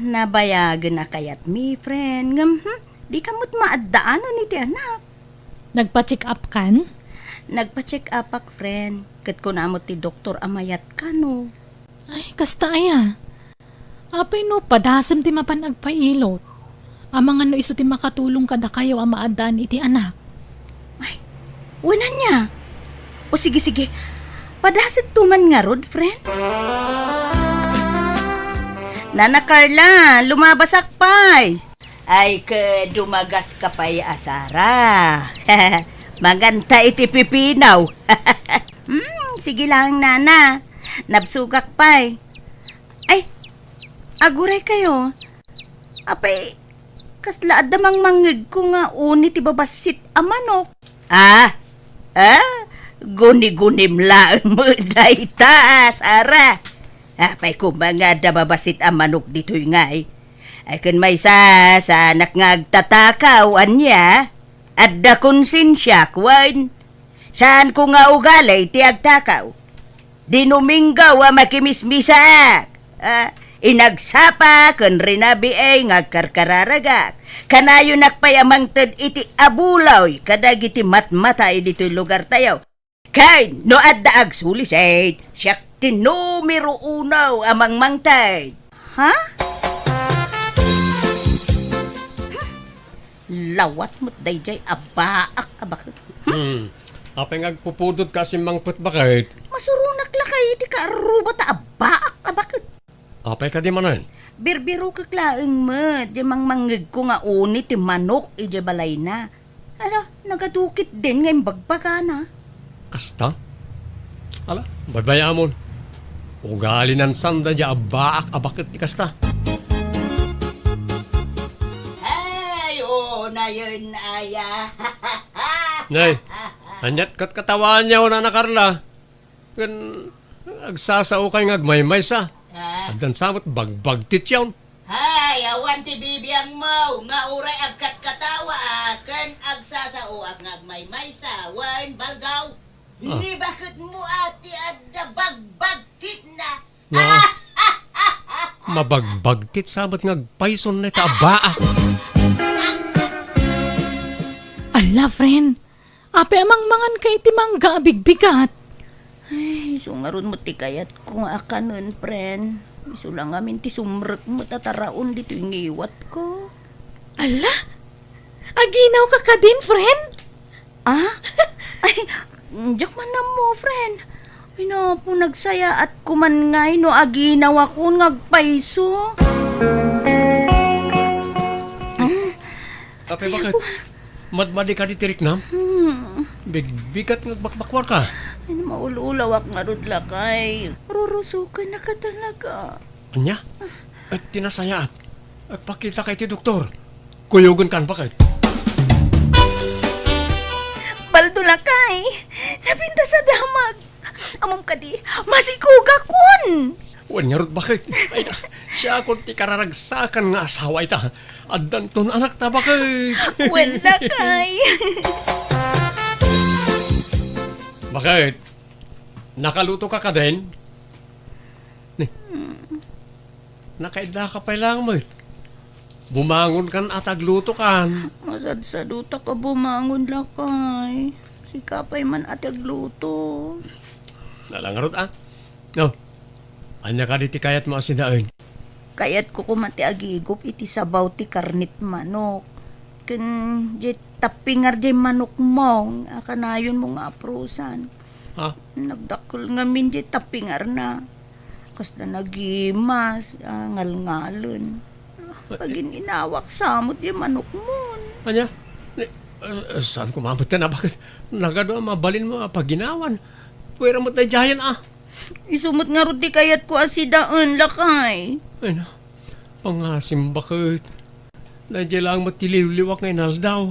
nabayagen a kayatmi, friend. Ngem, hmm, dika met maaddaanan iti anak. Nagpa-check up kan? Nagpa-check upak, friend. Ket kuna met ti doktor a mayat kano. Ay, kasta aya. Apay no padasem ti mapan agpailot? Amangan no isu ti makatulong kadakayo a maaddaan iti anak. Ay, wen ania? O sige, sige. Padasekto man ngarud, friend. Nana Carla, lumabasak pay. Ay, ket dumagaska pay a Sara. Manganta iti pipino. Hmm, sige lang, nana. Nabsogak pay. Ay, aguray kayo. Apay, kasla adda mangmangngegko nga uni ti babassit a manok? Ah? Ah? Gunigunim laeng met dayta, Sara. Apay koma nga adda babassit a manok ditoy ngay? Ay, ken maysa, saanak nga agtatakaw, ania? Adda konsensiak, wen? Saanko nga ugali ti agtakaw. Dinuminggaw a makimismisaak. Ah, inagsapa ken rinabii nga agkarkararagak. Kanayonak pay a mangted iti abuloy kadagiti matmatay ditoy lugartayo. Ken no adda agsulisit, siak ti numero uno a mangmangted. Ha? Lawat met daydiay a baak a baket. Hmm. Apay nga agpupudot ka asin mangpetbaket? Masuronak lakay iti kaarruba ta a baak a baket. Apay kadi manen? Birbirokek laeng met, diay mangmangngegko nga uni ti manok idiay balayna. Ala, nagadukit din nga imbagbagana. Kasta? Ala, baybay-amon. Ugalinan sanda diay a baak a baket ti kasta. Ay, oo, nayon, aya. Nay, ania't katkatawaanyo, Nana Carla? Ken agsasaokay nga agmaymaysa. Ah. Addan sa met bagbagtityon. Hay, awan ti bibiangmo nga uray agkatkatawa, a, ken agsasaoak nga agmaymaysa, wen Baldaw. Ah. Ni baketmo a ti adda bagbagtitna. Nga, mabagbagtit sa met nga agpayson dayta a baak. Ala, friend. Apay a mangmanganka iti mangga a bigbigat? Isu ngarud met ti kayatko nga akanen, friend. Isu la ngamin ti sumrek met a taraon ditoy ngiwatko. Ala? Aginawka kadin, friend? Ah? Ay, diak man ammo, friend. Ay, napo, nagsayaatko man ngay no aginawakon nga agpayso. Apay, baket? Madmadi kadi ti riknam? Hmm. Bigbigat nga agbakbakwarka. Ay, maul-ulawak ngarud, lakay. Rurusuken naka talaga. Ania? Et ti nasayaat, agpakitaka iti doktor. Kuyogenkan, baket. Baldo, lakay. Napintas a damag. Ammom kadi, masikogakon. Wen ngarud, baket. Ay, na, siakon ti kararagsakan nga asawa ita. Addanton anakta, baket. Wen, lakay. Baket, nakalutoka kadin? Ni, nakaidlaka pay laeng met. Bumangonkan a taglutokan. Masadsadutak a bumangon, lakay. Sika pay man a tagluto. Ala ngarud, a. No, ania kadi ti kayatmo a sidaen? Kayatko koma ti agigup iti sabaw ti karnit manok. Ken diay tappingar diay manokmo a kanayonmo nga aprusan. Ha? Nagdakkel ngamin diay tappingarna. Kasla nagimas, a, ngalngalen. Pagin-inawak sa met diay manokmon. Ania? Ni, a, saan ko mamatyan a baket nagadu a mabalinmo a paginawan? Pwera met daydiayen, a. Isu met ngarud ti kayatko a sidaen, lakay. Ay na, pangasim, baket. Daydiay laeng met ti liwliwak nga inaldaw.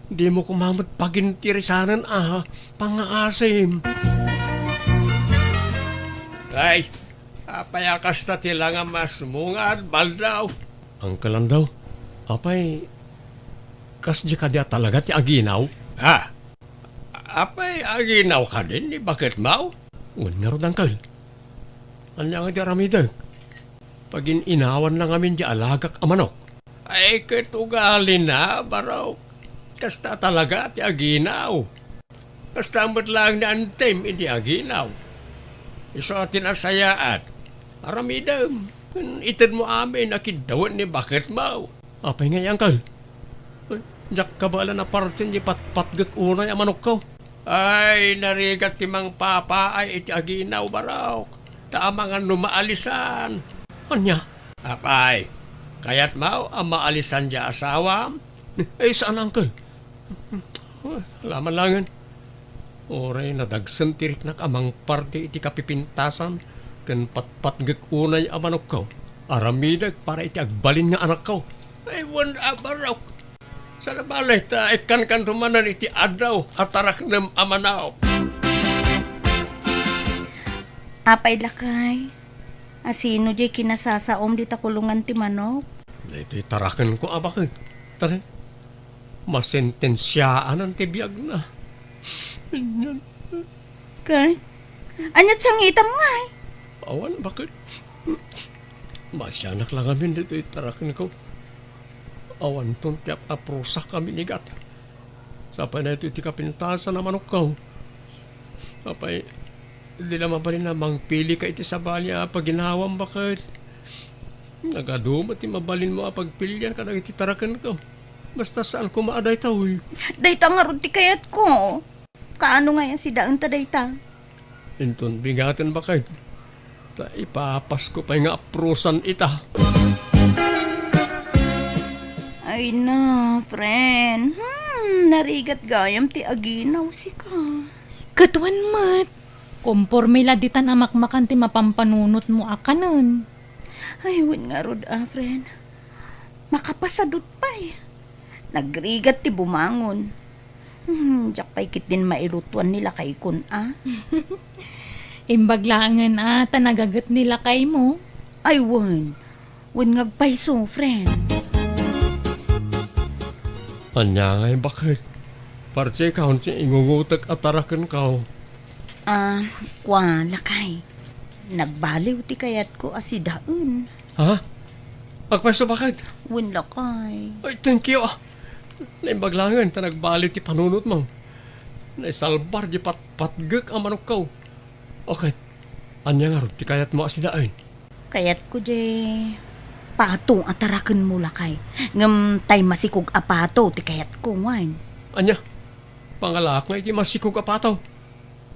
Dimo koma met pagintirisanen a pangngaasim. Ay, apay a kasta ti langamasmo nga adbaldaw? Uncle Andaw, apay, kasdi kadi a talaga ti aginaw? Ha? Apay, aginaw kadin ni baketmo? Wen ngarud, Uncle. Ania nga di aramidek? Pagin-inawan na ngamin di alagak a manok. Ay, ket ugalina, Barok. Kasta talaga ti aginaw. Kasta met laeng ni Antim idi aginaw. Isu a ti nasayaat. Aramidem. Itedmo amin a kiddawen ni baketmo. Apay ngay, Uncle? Diak kabaelan a partien di patpatgek unay a manokko. Ay, narigat ti mangpapaay iti aginaw, Barok. Ta amangan no maalisan. Ania? Apay, kayatmo a maalisan diay asawam? Ay, saan, Uncle. Ala man laengen. Uray nadagsen ti riknak a mangparte iti kapipintasan ken patpatgek unay a manokko. Aramidek para iti agbalin nga anakko. Ay, wen a, Barok. Saan a bale ta ikkankanto manen iti addaw a taraknem a manok. Apay, lakay, asino diay kinasasaom dita kulongan ti manok? Daytoy tarakenko a baket. Tara. Masentensiaanan ti biagna. Ket, ania't sangitam ngay? Awan, baket. Masianak la ngamin ditoy tarakenko. Awanton ti ap-aprusak a minigat. Sapay daytoy ti kapintasan a manokko. Apay, di la mabalin a mangpilika iti sabali a paginawam, baket. Nagadu met ti mabalinmo a pagpilian kadagiti tarakenko. Basta saan koma a daytoy. Dayta ngarud ti kayatko. Kaano ngay a sidaenta dayta? Inton bigaten, baket. Ta ipapasko pay nga aprusan ita. Ay na, friend. Hmm, narigat gayam ti aginaw sika. Ket wen met, komporme la ditan a makmakan ti mapampanunotmo a kanen. Ay, wen ngarud a, friend. Makapasadut pay. Nagrigat ti bumangon. Hmm, diak pay ketdin mailutuan ni lakaykon a. Imbag laengen a ta nagaget ni lakaymo. Ay, wen. Wen nga agpayso, friend. Ania ngay, baket? Parti kaon ti ingungotek a tarakenko. Ah, kua, lakay. Nagbaliw ti kayatko a sidaen. Ha? Agpayso, baket? Wen, lakay. Ay, thank you, ah. Naimbag laengen ta nagbaliw ti panunotmo. Naisalbar di patpatgek a manokko. O ket, ania ngarud ti kayatmo a sidaen? Kayatko diay pato a tarakenmo, lakay. Ngem tay masikog a pato ti kayatko, wen. Ania? Pangalaak nga iti masikog a pato.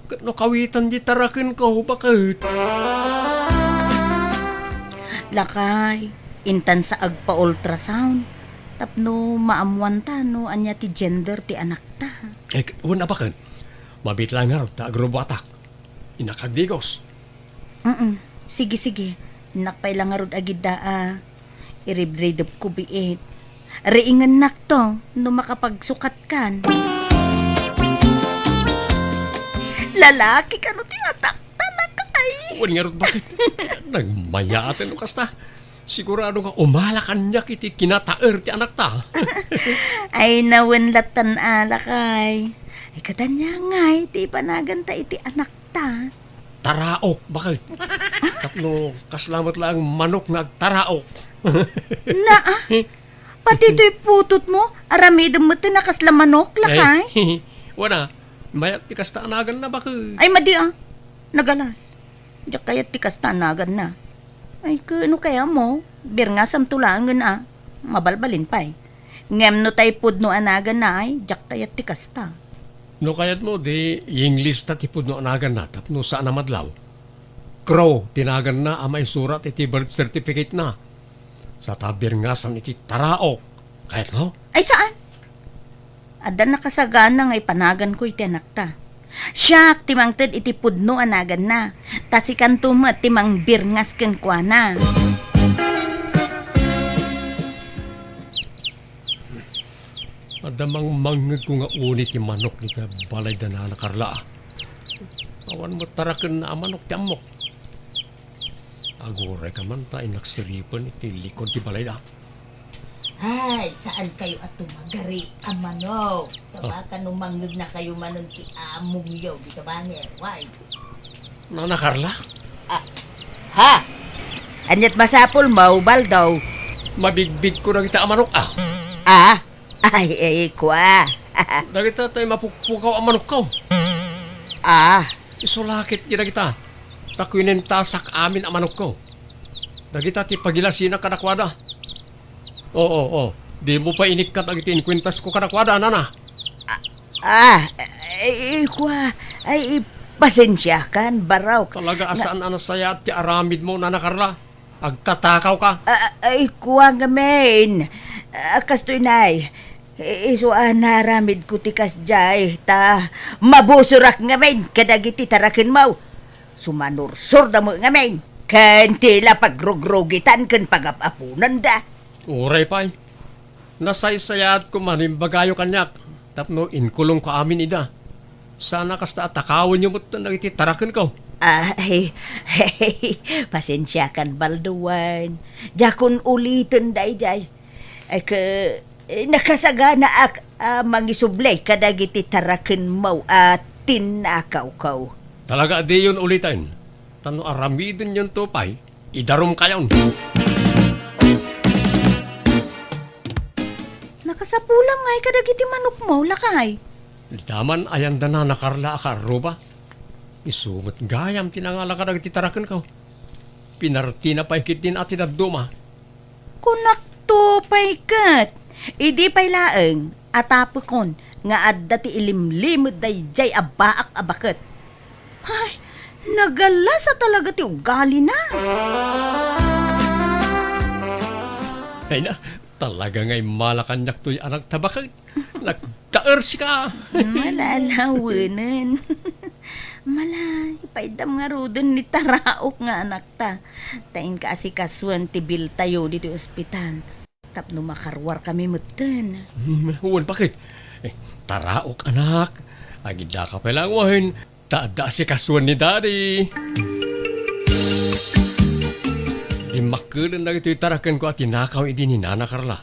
Ket no kawitan di tarakenko, baket? Lakay, intan sa agpa-ultrasound tapno maammuanta no ania ti gender ti anakta. Eh, wen a baket. Mabiit laeng ngarud ta agrubuatak. Innak agdigos. Mm. Sige, sige. Innak pay la ngarud agidda a iribridepko biit. Riingennakto no makapagsukat kan. Lalaki kano ti atakta, lakay? Wen ngarud, baket? Nagmayaten no kasta. Sigurado nga umala kaniak iti kinataer ti anakta. Ay, nawen lattan a, lakay. Ay, ket ania ngay ti ipanaganta iti anakta? Taraok, baket. Tapno kasla met laeng manok nga agtaraok. Naa, pati toy putotmo, aramidem met ti nakasla manok, lakay? Ay, wen a, mayat ti kasta a naganna, baket. Ay, madi a. Nagalas. Diak kayat ti kasta a naganna. Ay, ket no kayatmo, birngasamto laengen a. Mabalbalin pay. Ngem no tay pudno a naganna, ay, diak kayat ti kasta. No kayatmo, di i-English ta ti pudno a naganna tapno saan a madlaw. Crow ti naganna a maisurat iti birth certificate-na. Sa ta birngasam iti taraok. Kayatmo? Ay, saan? Adda nakasagana nga ipanaganko iti anakta. Siak ti mangted iti pudno a naganna, ta sikanto met ti mangbirngas kenkuana. Adda mangmangngegko nga uni ti manok dita balayda Nana Carla. Awan met tarakenna a manok ti ammok. Aguray ka man ta innak siripen iti likod ti balayda. Ay, saan kayo a tumagari a manok? Ah. Tabaka no mangngegna kayo manen ti amongyo dita baner. Why? Nana Carla? Ah, ha? Aniat masapulmo, Baldo? Mabigbigko dagita a manok, ah. Ah? Ay, ay, kua. Dagita tay mapukpukaw a manokko. Ah. Isu la ketdi dagita. Ta kuinentasak amin a manokko. Dagita ti pagilasinak kadakuada. Oo, oo. Dimo pay inikkat dagiti inkuentasko kadakuada, Nana. Ah, ay, kua, ay, pasensiakan, Barok. Talaga a saan a nasayaat ti aramidmo, Nana Carla. Agtatakawka. Ah, ay, kua ngamin. Ah, kastoy, Nay. I-, isu a naaramidko ti kasdiay, ta mabusorak ngamin kadagiti tarakenmo. Sumanursorda met ngamin, ken ti la pagrugrugitan ken pagap-aponanda. Uray pay. Nasaysayaat koma no imbagayo kaniak, tapno inkulongko amin ida. Sana kasta a takawenyo met dagiti tarakenko. Ay, pasensiakan, Baldo wen. Diakon uliten daydiay. Ay, ke, eh, nakasaganaak a mangisubli kadagiti tarakenmo a tinnakawko. Talaga a diyon uliten. Ta no aramidenyonto pay, idarumkayon. Nakasapulam ngay kadagiti manokmo, lakay. Dita man ayanda Nana Carla a kaarruba. Isu met gayam ti nangala kadagiti tarakenko. Pinartina pay ketdin a ti dadduma. Kunakto pay ket, idi pay laeng a tapekon nga adda ti ilimlimed daydiay a baak a baket. Ay, nagalasa talaga ti ugalina. Ay na, talaga nga immala kaniak toy anak ta baket. Nagtaer sika. Malalawanen. Malay, paiddam ngaruden ni taraok nga anakta. Ta inka asikasuen ti biltayo ditoy ospital. Tapno makaruarkami metten. Hmm, wen, baket? Eh, taraok, anak. Agiddaka pay laeng wen. Ta adda asikasuen ni Daddy. Dimmakkelen dagitoy tarakenko a tinakaw idi ni Nana Carla.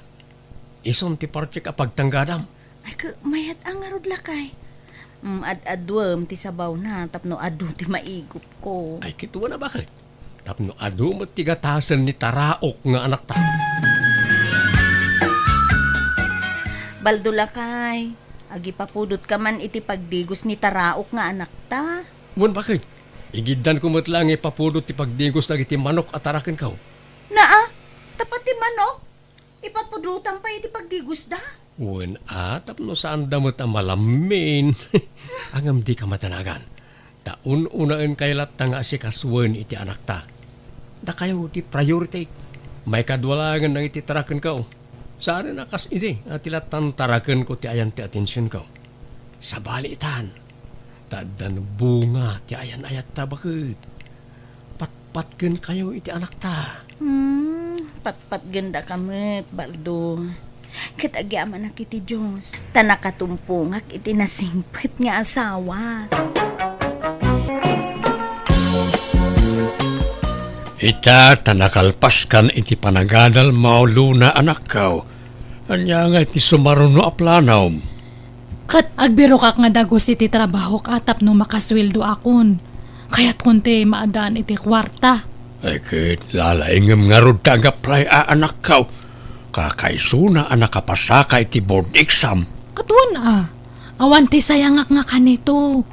Isun ti partek a pagtanggadam. Ay, ket mayat a ngarud, lakay. Mm, ad-aduem ti sabawna tapno adu ti maigupko. Ay, ket wen a baket? Tapno adu met ti gatasen ni taraok nga anakta. Baldo, lakay, agipapudotka man iti pagdigos ni taraok nga anakta. Wen, baket? Igiddanko met laeng nga ipapudo ti pagdigos dagiti manok a tarakenko. Naa, ta pati manok, ipapudotang pay iti pagdigosda? Wen a, tapno saanda met a malammin. Ngem dika madanagan. Ta un-unaenkayo latta nga asikasuen iti anakta. Dakayo ti priority. Maikadua laengen dagiti tarakenko. Saan a kas idi a ti lattan tarakenko ti ayan ti atensionko. Sabali itan, ta addan bunga ti ayan-ayatta baket. Patpatgenkayo iti anakta. Hmm, patpatgendaka met, Baldo. Ket agyamanak iti Dios, ta nakatumpongak iti nasingpet nga asawa. Ita, ta nakalpaskan iti panagadalmo, Luna, anakko. Ania ngay ti sumaruno a planom? Ket agbirokak nga dagus iti trabahok a tapno makasueldoakon. Kayatkon ti maadaan iti kuarta. Ay, ket lalaingem ngarud ta ag-apply a, anakko. Kakaisuna a nakapasaka iti board exam. Ket wen a, awan ti sayangak nga kanito.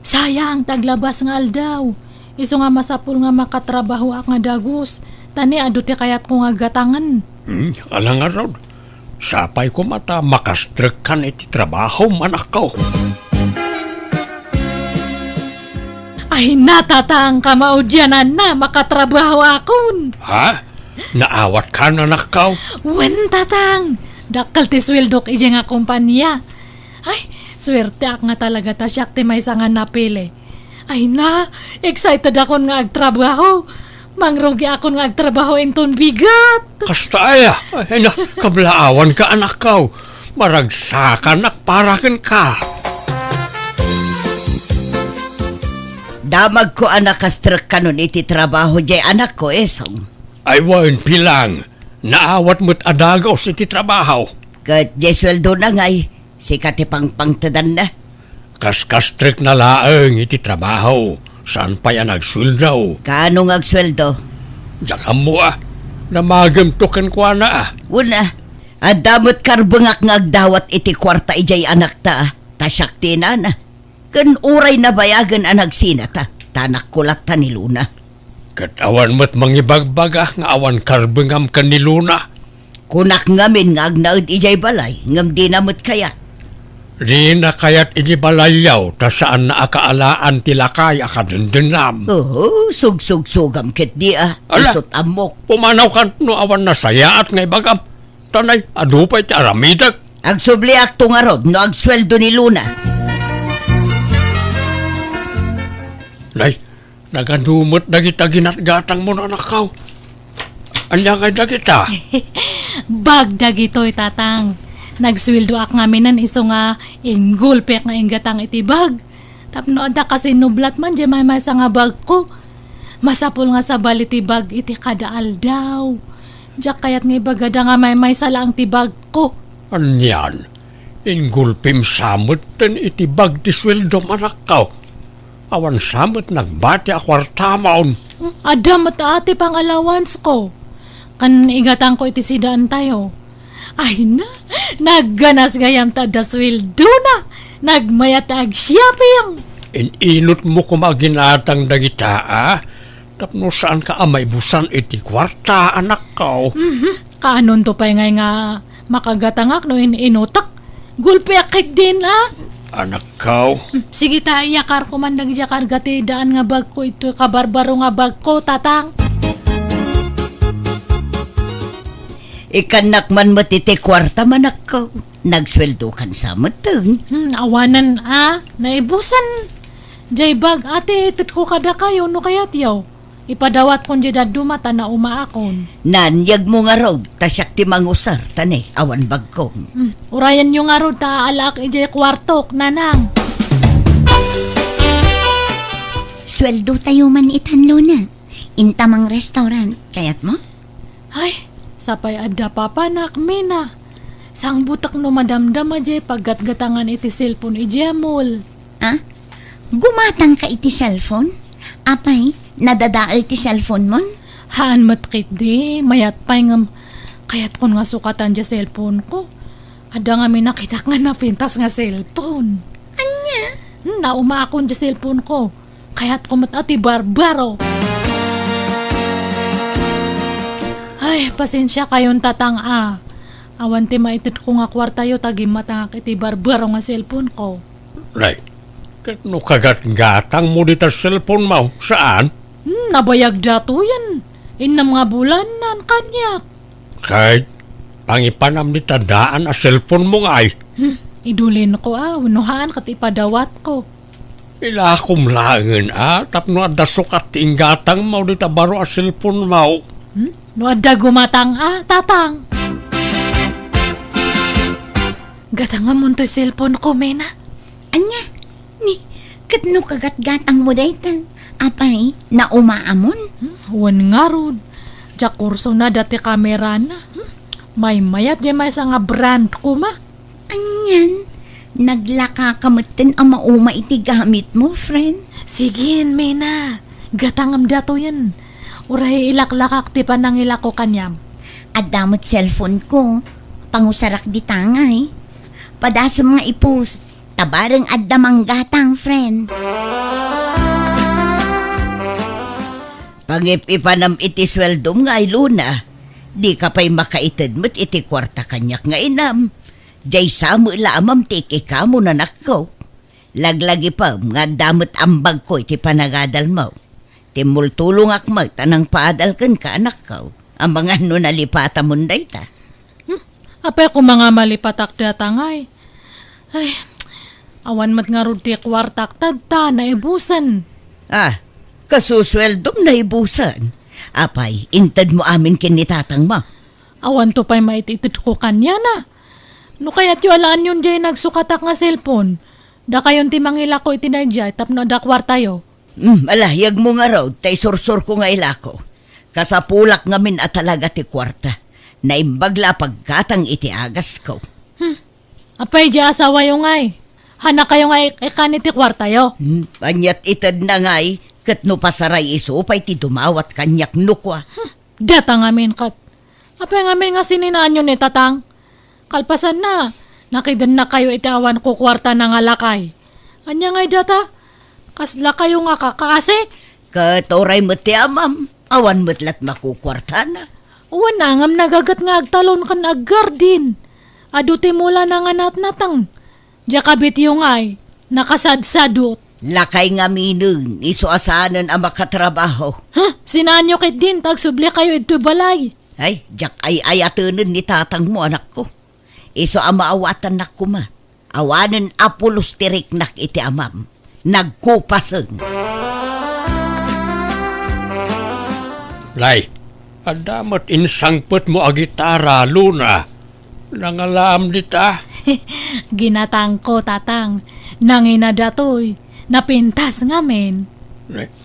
Sayang ti aglabas nga aldaw. Isu nga masapul nga makatrabahoak nga dagus, ta ni adu ti kayatko nga gatangen. Hmm, ala ngarud. Sapay koma ta makastrekkan iti trabahom, anakko. Ay, natatang kamaudiananna, makatrabahoakon. Ha? Naawatkan, anakko? Wen, tatang. Dakkel ti sueldok idiay nga kompania. Ay, suerteak nga talaga ta siak ti maysa nga napili. Ay na, excited akon nga agtrabaho. Mangrugiakon nga agtrabaho inton bigat. Kasta aya? Ay na, kablaawanka, anakko. Maragsakanak para kenka. Damagko a nakastrekkanon iti trabaho diay anakko, Esong. Ay wen, bilang. Naawat met a dagus iti trabaho. Ket diay sueldona ngay, sika ti pangpangtedanna. Kaskastrekna laeng iti trabaho, saan pay a nagsueldo. Kaano nga agsueldo? Diak ammo a. Namagemto kenkuana a. Wen a, adda met karbengak nga agdawat iti kuarta idiay anakta a, ta siak ti inana. Ken uray nabayagen a nagsinata, ta anakko latta ni Luna. Ket awan met mangibagbaga nga awan karbengam ken ni Luna. Kunak ngamin nga agnaed idiay balay, ngem dina met kayat. Dina kayat idiay balayyo, ta saanna a kaalaan ti lakay a kadendennam. Oho, sugsugsugam ketdi a. Ala, isut' ammok. Pumanawkan no awan nasayaat nga ibagam. Ta nay, adu pay ti aramidek. Agsubliakto ngarud no agsueldo ni Luna. Nay, nagadu met dagita ginatgatangmo, anakko. Ania ngay dagita? Bag dagitoy, tatang. Nagsueldoak ngaminen isu nga inggulpiak nga inggatang iti bag. Tapno adda kasinublat man diay maymaysa nga bagko. Masapul nga sabali ti bag iti kada aldaw. Diak kayat nga ibagada nga maymaysa laeng ti bagko. Anian? Inggulpim sa metten iti bag ti sueldom, anakko. Awan sa met nagbati a kuartamon. Adda met a ti pang-allowancesko. Ken igatangko iti sidaentayo. Ay na, nagganas gayam ta adda sueldona. Nagmayat ta agshopping. In-inutmo koma ginatang dagita a, tapno saanka a maibusan iti kuarta, anakko. Mhm. Kaanonto pay ngay nga makagatangak no in-inutak? Gulpiak ketdin a. Anakko. Hmm, sige ta, iyakarko man dagiti karga ti daan nga bagko, itoy kabarbaro nga bagko, tatang. Ikannak man met iti kuarta, anakko. Nagsueldokan sa metten. Hmm, awanen a, naibusan. Jay bag, ate, itedko kadakayo no kayatyo. Ipadawatko jay dadduma ta naumaakon. Nanyegmo ngarud, ta siak ti mangusar, ta ne, awan bagko. Hmm, urayenyo ngarud ta alaak ijay kuartok, nanang. Sueldo tayo man itan, Luna. Inta mang restaurant, kayatmo? Ay, sapay adda papanak, Mina. Sangbutek no madamdama jay paggatgatangan iti cellphone ijay mall. Ah? Gumatangka iti cellphone? Apay, nadadael ti cellphone mon? Haan met ketdi, mayat pay ngem kayatkon nga sukatan jay cellphone ko. Adda ngamin nakitak nga napintas nga cellphone. Ania? Hmm, naumaakon jay cellphone ko. Kayatko met a ti barbaro. Ay, pasensiakayon, tatang, a. Awan ti maitedko nga kuartayo ta gimmatangak iti barbaro nga cellphone ko. Nay, ket no kagatgatangmo dita cellphone mo, saan? Hmm, nabayag datoyen. Innem nga bulan nan kaniak. Ket pangipanam dita daan a cellphone mo ngay. Hmm, idulinko a, wenno haan ket ipadawatko. Ilakom laengen a, tapno adda sukat ti inggatangmo dita baro a cellphone mo. Hmm? No adda gumatang a, tatang. Gatangamon toy cellphone ko, Mena. Ania? Ni, ket no kagatgatangmo dayta, apay, naumaamon? Hmm, wen ngarud. Diak kursona dati kamerana. Hmm, maymayat diay maysa nga brand koma. Anian? Naglakaka metten a mauma iti gamitmo, friend? Sige, Mena. Gatangem datoyen. Uray ilaklakak ti panangilako kaniam. Adda met cellphone ko. Pangusarak dita ngay. Padasem nga ipus. Ta bareng adda manggatang, friend. Pangip-ipanam iti sueldom ngay, Luna. Dika pay makaited met iti kuarta kaniak nga inam. Diay sa met la a mamtik ikamun, anakko. Laglagipem nga adda met ambagko iti panagadalmo. Timmultulongak met a nangpaadal kenka, anakko. Amangan no nalipatamon dayta. Hmm, apay koma nga malipatak data ngay? Ay, awan met ngarud ti kuartak, tadta naibusen. Ah, kasusueldom naibusen. Apay, intedmo amin ken ni tatangmo? Awanto pay maititedko kaniana. No kayatyo alaanyon diay nagsukatak nga cellphone, dakayon ti mangilako iti daydiay tapno adda kuartayo. Hmm, ala, yagmo ngarud, ta isursurko nga ilako. Kasapulak ngamin a talaga ti kuarta. Naimbag la a paggatang iti agasko. Hmm. Apay diay asawayo ngay? Hanakayo nga ik-ikan iti kuartayo? Hmm, aniat itedna ngay, ket no pasaray isu pay ti dumawat kaniak no kua. Hmm. Data ngamin ket. Apay ngamin nga sininaanyo ni tatang? Kalpasanna, nakidennakayo iti awan kukuartana nga lakay. Ania ngay data? Kaslakayo nga kakaasik? Ket uray met ti amam, awan met lat makukuartana. Wen, ngem nagaget nga agtalon ken aggardin. Adu ti mulana nga natnateng. Diay kabityo ngay, nakasadsadot. Lakay ngaminen, isu a saanen a makatrabaho. Huh? Sinaanyo ketdin, ta agsublikayo idtoy balay. Ay, diak ay-ayatenen ni tatangmo, anakko. Isu a maawatannak koma. Awanen a pulos ti riknak iti amam. Nagkupasen. Lay, adda met insangpetmo a gitara, Luna. Nangalaam dita? Ginatangko, tatang. Nangina datoy. Napintas ngamin.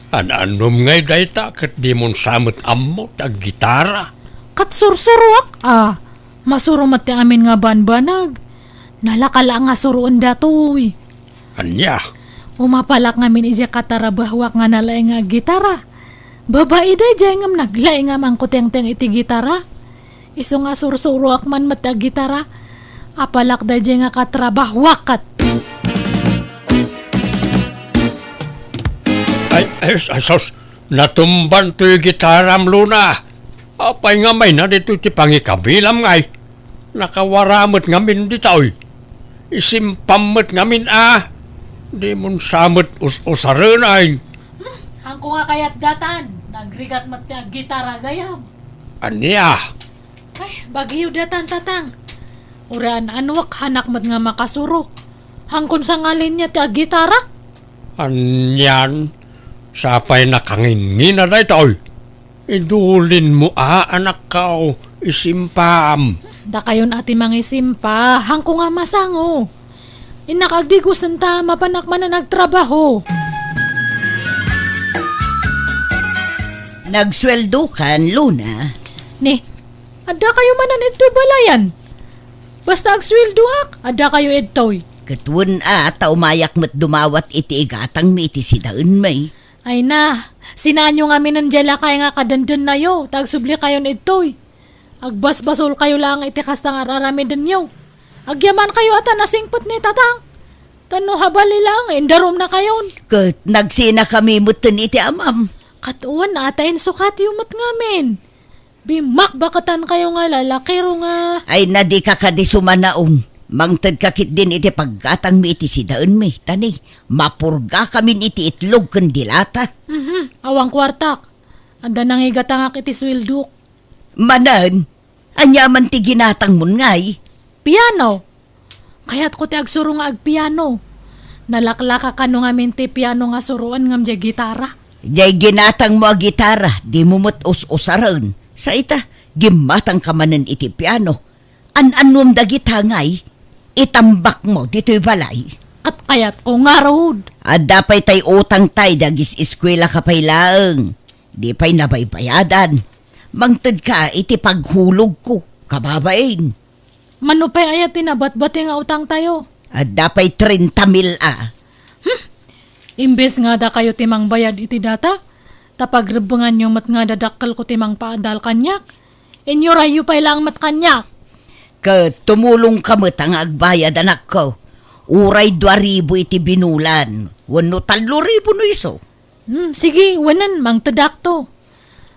An-annom ngay dayta ket dimon sa met ammo ti aggitara? Ket sursuroak a. Masuro met ti amin nga banbanag. Nalaka la nga suroen datoy. Ania? Umapalak ngamin idiay katarabahoak nga nalaing nga aggitara. Babai daydiay ngem naglaing a mangkutengteng iti gitara. Isu nga sursuroak man met ti aggitara. Apalak daydiay nga katrabahoak ket. Ay, ay, ay, sus! Natumban toy gitaram, Luna. Apay nga mayna ditoy ti pangikabilam ngay? Nakawara met ngamin ditoy. Isimpam met ngamin a. Dimon sa met us-usarenay. Hmm, hangko nga kayat datan. Nagrigat met ti aggitara gayam. Ania? Ay, bagyo datan, tatang. Uray an-anuak, hanak met nga makasuro. Hangkon sa nga linya ti aggitara? Anian, sapay nakangingina daytoy. Idulinmo a, anakko, isimpam. Dakayon a ti mangisimpa, hangko nga masango. Innak agdigosen ta mapanak manen agtrabaho. Nagsueldokan, Luna. Ni, adda kayo manen idtoy balayan. Basta agsueldoak, adda kayo idtoy. Ket wen a, ta umayak met dumawat iti igatangmi iti sidaenmi. Ay na, sinaanyo ngaminen diay lakay nga kadendennayo, ta agsubli kayon idtoy. Agbasbasol kayo laeng iti kasta nga ar-aramidenyo. Agyaman kayo a ta nasingpet ni Tatang. Ta no habali laeng, indarumnakayon. Ket nagsinakami metten iti amam. Ket wen, ata insukatyo met ngamin. Bimmakbakatan kayo nga lalakiro nga. Ay, na dika kadi sumanaong. Mangtedka ketdin iti paggatangmi iti sidaenmi. Ta ni, mapurgakamin iti itlog ken dilata. Mhm, awan kuartak. Adda nangigatangak iti sueldok. Manen, ania man ti ginatangmon ngay? Piano. Kayatko ti agsuro nga agpiano. Nalaklaka kano ngamin ti piano nga suroan ngem diay gitara. Diay ginatangmo a gitara, dimo met us-usaren. Sa ita, gimmatangka manen iti piano. An-annuem dagita ngay, itambakmo ditoy balay. Ket kayatko ngarud. Adda pay tay utangtay, dagis-eskuelaka pay laeng. Di pay nabaybayadan. Mangtedka iti paghulogko, kababain. Mano pay aya ti nabatbati nga utangtayo? Adda pay trenta mil a. Hmm. Imbes nga dakayo ti mangbayad iti data, ta pagrebbenganyo met nga dadakkelko ti mangpaadal kaniak, inyurayyo pay laeng met kaniak. Ket tumulongka met nga agbayad, anakko. Uray dua ribu iti binulan, wenno tallo ribu no isu. Hmm, sige, wenen, mangtedakto.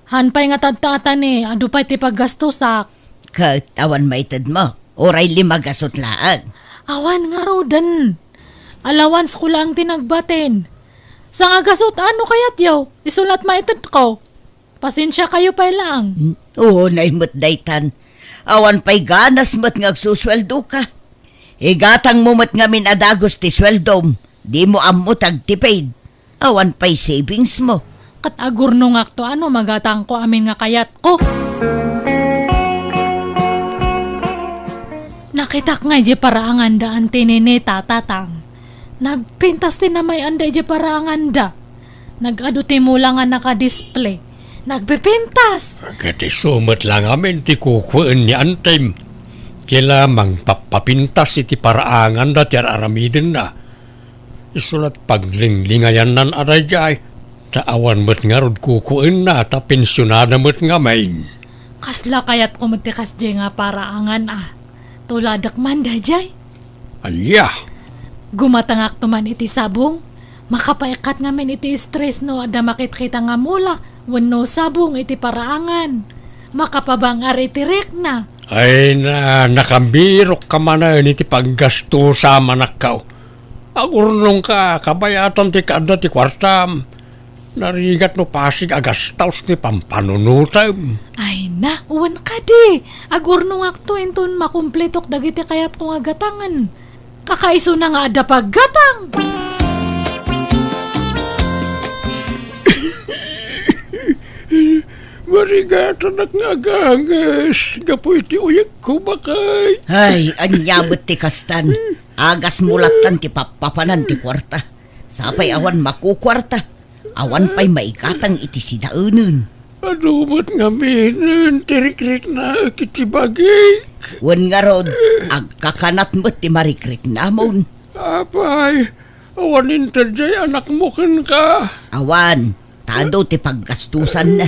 Haan pay nga tatta-, ata ni, adu pay ti paggastosak. Ket awan maitedmo, uray lima gasut laeng. Awan ngaruden. Alawansko laeng ti nagbatin. Sanga gasut, ano kayatyo? Isu la't maitedko. Pasensiakayo pay laeng. Hmm, unay met daytan. Awan pay ganas met nga agsusueldoka. Igatangmo met ngamin a dagus ti sueldom. Dimo ammo ti agtipid. Awan pay savings mo. Ket agurnongakto a no magatangko amin nga kayatko. Nakitak nga idiay paraanganda Auntie Nene, Tatang. Nagpintas ti namay-anda idiay paraanganda. Nag-adu ti mula nga nakadisplay. Nagpipintas! Ket isu met la ngamin ti kukuen ni Antem. Kila mangpappapintas iti paraanganda ti ar-aramidenna. Isu la't paglinglingayannan a daydiay, ta awan met ngarud kukuenna ta pensionada met ngamin. Kasla kayatko met ti kasdiay nga paraangan a. Tuladek man daydiay. Ania? Gumatangakto man iti sabong, makapaikkat ngamin iti stress no adda makitkita nga mula wenno sabong iti paraangan. Makapabang-ar iti rikna. Ay na, nakabirokka manen iti paggastosa, manakkaw. Agurnongka, kabayatan ti kaadda ti kuartam. Narigat no pasig a gastaos ti pampanunotem. Ay na, wen kadi. Agurnongakto inton makumpletok dagiti kayatko nga gatangen. Kakaisuna nga adda paggatang. Marigatanak nga aganges gapu iti uyegko, bakay. Ay, ania met ti kastan? Agasmo lattan ti pappapanan ti kuarta. Sapay awan makukuarta. Awan pay maigatang iti sidaenen. Adu met ngaminen ti rikriknaek iti bagik. Wen ngarud, agkakanat met ti marikriknamon. Apay, awan inted diay anakmo kenka? Awan, ta adu ti paggastusanna.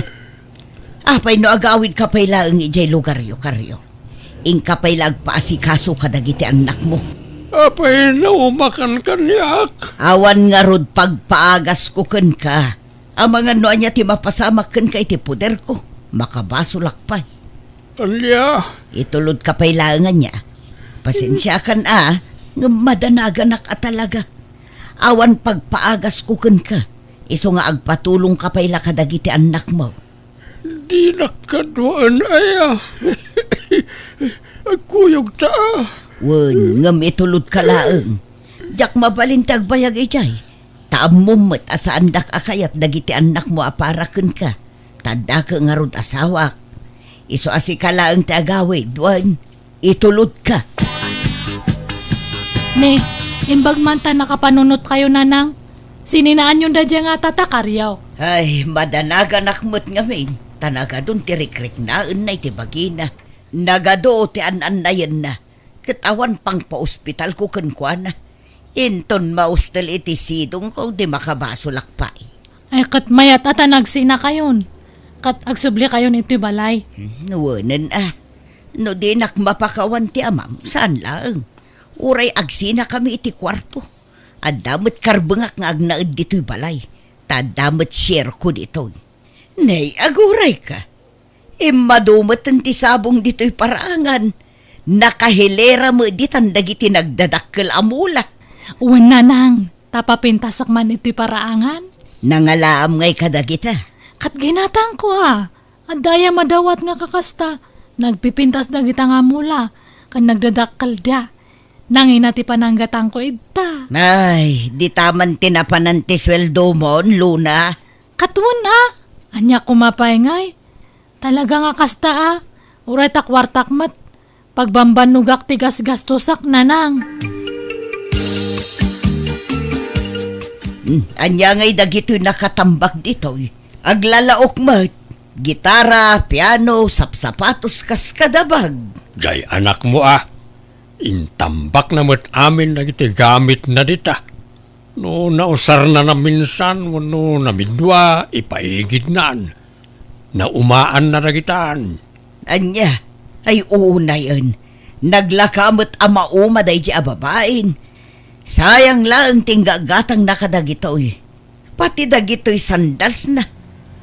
Apay no agawidka pay laeng idiay lugaryo, Karyo? Inka pay la agpaasikaso kadagiti annakmo. Apay no umakan kaniak? Awan ngarud pagpaagasko kenka. Amangan no ania ti mapasamak kenka iti poderko, makabasolak pay. Ania? Itulodka pay laeng ania. Pasensiakan a, ngem madanaganak a talaga. Awan pagpaagasko kenka, isu nga agpatulongka pay la kadagiti annakmo. Dinak kaduaen aya. Agkuyogta a. Wen, ngem itulodka laeng. Diak mabalin ti agbayag idiay. Ta ammom met a saandak a kayat dagiti annakmo a para kenka. Ta addaka ngarud asawak. Isu a sika laeng ti agawid, wen, itulodka. Ne, imbag man ta nakapanunotkayo, Nanang. Sininaanyon daydiay nga tata, Karyo. Ay, madanaganak met ngamin, ta nagadun ti rikriknaenna iti bagina. Nagadu ti an-annayenna, ket awan pangpaospitalko kenkuana. Inton maustel iti sidongko, di makabasolak pay. Ay, ket mayat a ta nagsinakayon, ket agsublikayon iti balay. Hmm, wenen a. No dinak mapakawan ti amam, saan laeng. Uray agsinakami iti kuarto. Adda met karbengak nga agnaed ditoy balay, ta adda met share ko ditoy. Nay, agurayka. Immadu met ti sabong ditoy paraangan. Nakahilera met ditan dagiti nagdadakkel a mula. Wen, nanang, ta papintasak man itoy paraangan. Nangalaam ngay kadagita? Ket ginatangko a. Adda aya madawat nga kakasta? Nagpipintas dagita nga mula, ken nagdadakkelda. Nangina ti pananggatangko ita. Ay, dita man ti napanan ti sueldomon, Luna. Ket wen a. Ania koma pay ngay? Talaga nga kasta a. Uray ta kuartak met. Pagbambannogak ti gasgastosak, nanang. Hmm, ania ngay dagitoy nakatambak ditoy? Aglalaok met. Gitara, piano, sapsapatos, kas kadabag. Jay anakmo a. Intambakna met amin dagiti gamitna dita. No nausarna naminsan wenno namidua, ipaigidnan. Naumaanna dagitan. Ania? Ay, unayen. Naglaka met a mauma daydi a babain. Sayang laeng ti inggagatangna kadagitoy. Pati dagitoy sandalsna.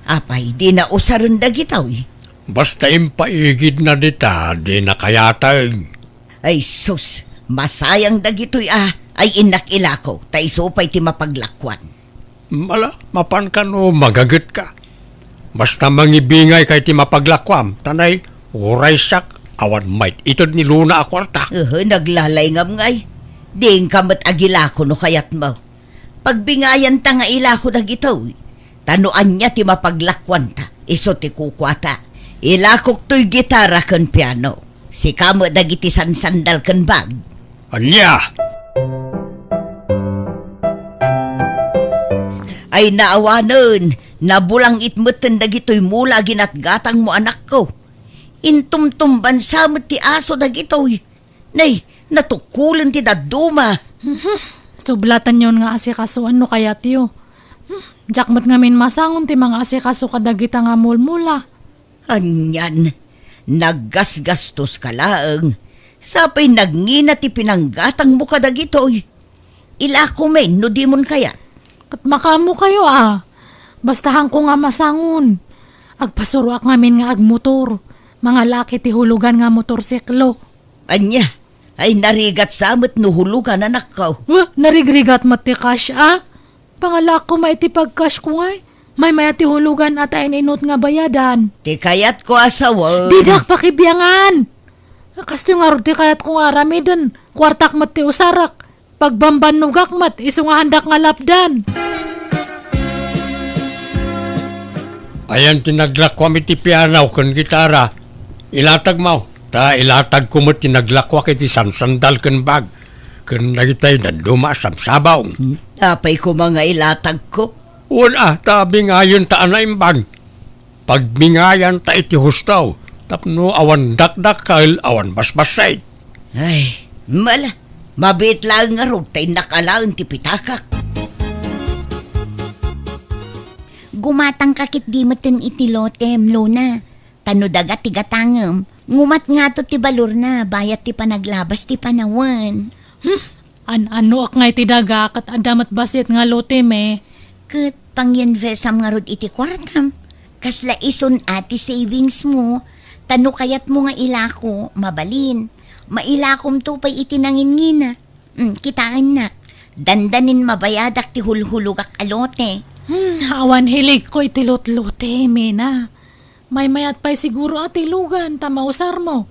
Apay, di nausaren dagitoy? Basta impaigidna dita, di nakayateng. Ay sus, masayang dagitoy a, ay innak ilako, ta isu pay ti mapaglakuan. Mala, mapan kano magagetka. Basta mangibingayka iti mapaglakuam, ta nay, uray siak, awan mait-ited ni Luna a kuarta. Ehe, naglalay ngam ngay. Diinka met agilako no kayatmo. Pagbingayanta nga ilako dagitoy. Ta no ania ti mapaglakuanta, isu ti kukuata. Ilakok toy gitara ken piano. Sika met dagiti sansandal ken bag. Ania? Ay naawanen, nabulangit metten dagitoy mula a ginatgatangmo, anakko. Intumtumbansa met ti aso dagitoy. Nay, natukulen ti dadduma. Mhm. Sublatanyon nga asikasoan no kayatyo. Hmm, diak met ngamin masangon ti mangaasikaso kadagita nga mulmula. Anian, naggasgastoska laeng. Sapay nagngina ti pinanggatangmo kadagitoy. Ilakomen no dimon kayat. Ket makaammokayo a. Basta haanko nga masangon. Agpasuroak ngamin nga agmotor. Mangalaak iti hulugan nga motorsiklo. Ania? Ay narigat sa met no hulugan, anakko. Wah, narigrigat met ti cash a. Pangalaak koma iti pag-cash ko ngay. Maymay-at ti hulugan a ta in-inut nga bayadan. Ti kayatko a sawen. Didak pakibiangan. Kastoy ngarud ti kayatko nga aramiden. Kuartak met ti usarak. Pagbambannogak met, isu nga haandak nga lapdan. Ayan ti naglakuam iti piano ken gitara. Ilatagmo, ta ilatagko met ti naglakuak iti sansandal ken bag, ken dagitay dadduma a sabsabong. Hmm? Apay koma nga ilatagko? Wen a, ta bingayenta a naimbag. Pagbingayanta iti husto, tapno awan dakdakkel, awan basbassit. Ay, mala, mabiit laeng ngarud ta innak alaen ti pitakak. Gumatangka ketdi metten iti lotem, Luna. Ta no daga ti gatangem, ngumat ngato ti balorna, bayat ti panaglabas ti panawen. Hmm, an-anoak ngay ti daga, ket adda met bassit nga lotem e. Ket pangyinvestam ngarud iti kuartam. Kasla isun a ti savings mo, ta no kayatmo nga ilako, mabalin. Mailakomto pay iti nanginngina. Mm, kitaennak. Dandanin mabayadak ti hulhulogak a lote. Hmm, awan hiligko iti lotlote, Mena. Maymayat pay siguro a ti lugan ta mausarmo.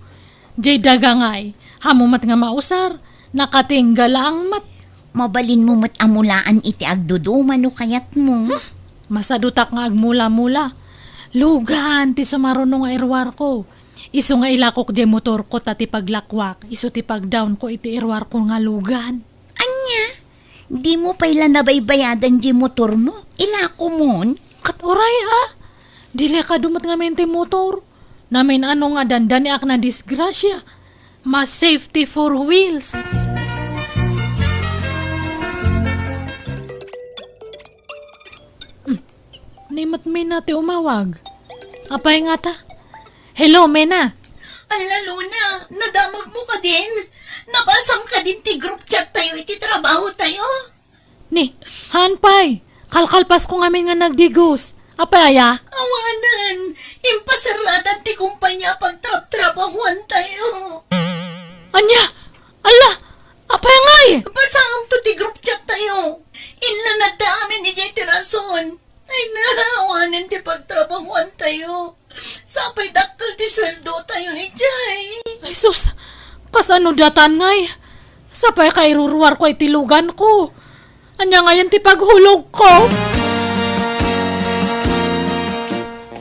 Jay daga ngay, haanmo met nga mausar, nakatingga laeng met. Mabalinmo met a mulaan iti agduduma no kayatmo. Hmm, masadutak nga agmula-mula. Lugan ti sumaruno nga iruarko. Isu nga ilakok jay motorko ta ti paglakuak, isu ti pagdawnko iti iruarko nga lugan. Ania? Dimo pay la nabaybayadan jay motormo? Ilakomon? Ket uray a, delikado met ngamin ti motor. Namin-ano nga dandaniak nadisgrasia. Mas safety four wheels. Hmm. Ni met Mena ti umawag. Apay ngata? Hello, Mena. Ala, Luna, nadamagmo kadin? Nabasam kadin ti group chat tayo iti trabaho tayo? Ni, haan pay. Kalkalpasko ngamin nga nagdigos. Apay aya? Awanen, impasaradan ti kumpanya a pagtrabtrabahoantayo. Ania? Alla, apay ngay? Basaemto ti group chat tayo. Inlanadta amin idiay terason. Ay na, awanen ti pagtrabahoantayo. Sapay dakkel ti sueldotayo idiay. Ay sus, kasano datan ngay? Sapay kairuruarko iti luganko. Ania ngayen ti paghulogko?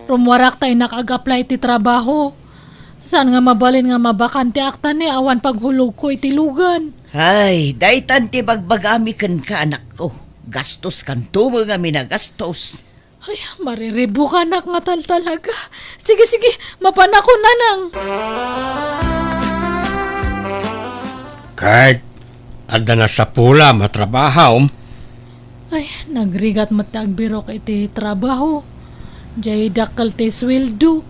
Rummuarak ta innak ag-apply iti trabaho. Saan nga mabalin nga mabakantiak ta ni awan paghulogko iti lugan. Ay, daytan ti bagbagami kenka, anakko. Gastoskanto met ngamin a gastos. Ay, mariribukanak nga taltalaga. Sige, sige, mapanakon, nanang. Ket adda nasapulam a trabahom? Ay, nagrigat met ti agbirok iti trabaho. Diay dakkel ti sueldo.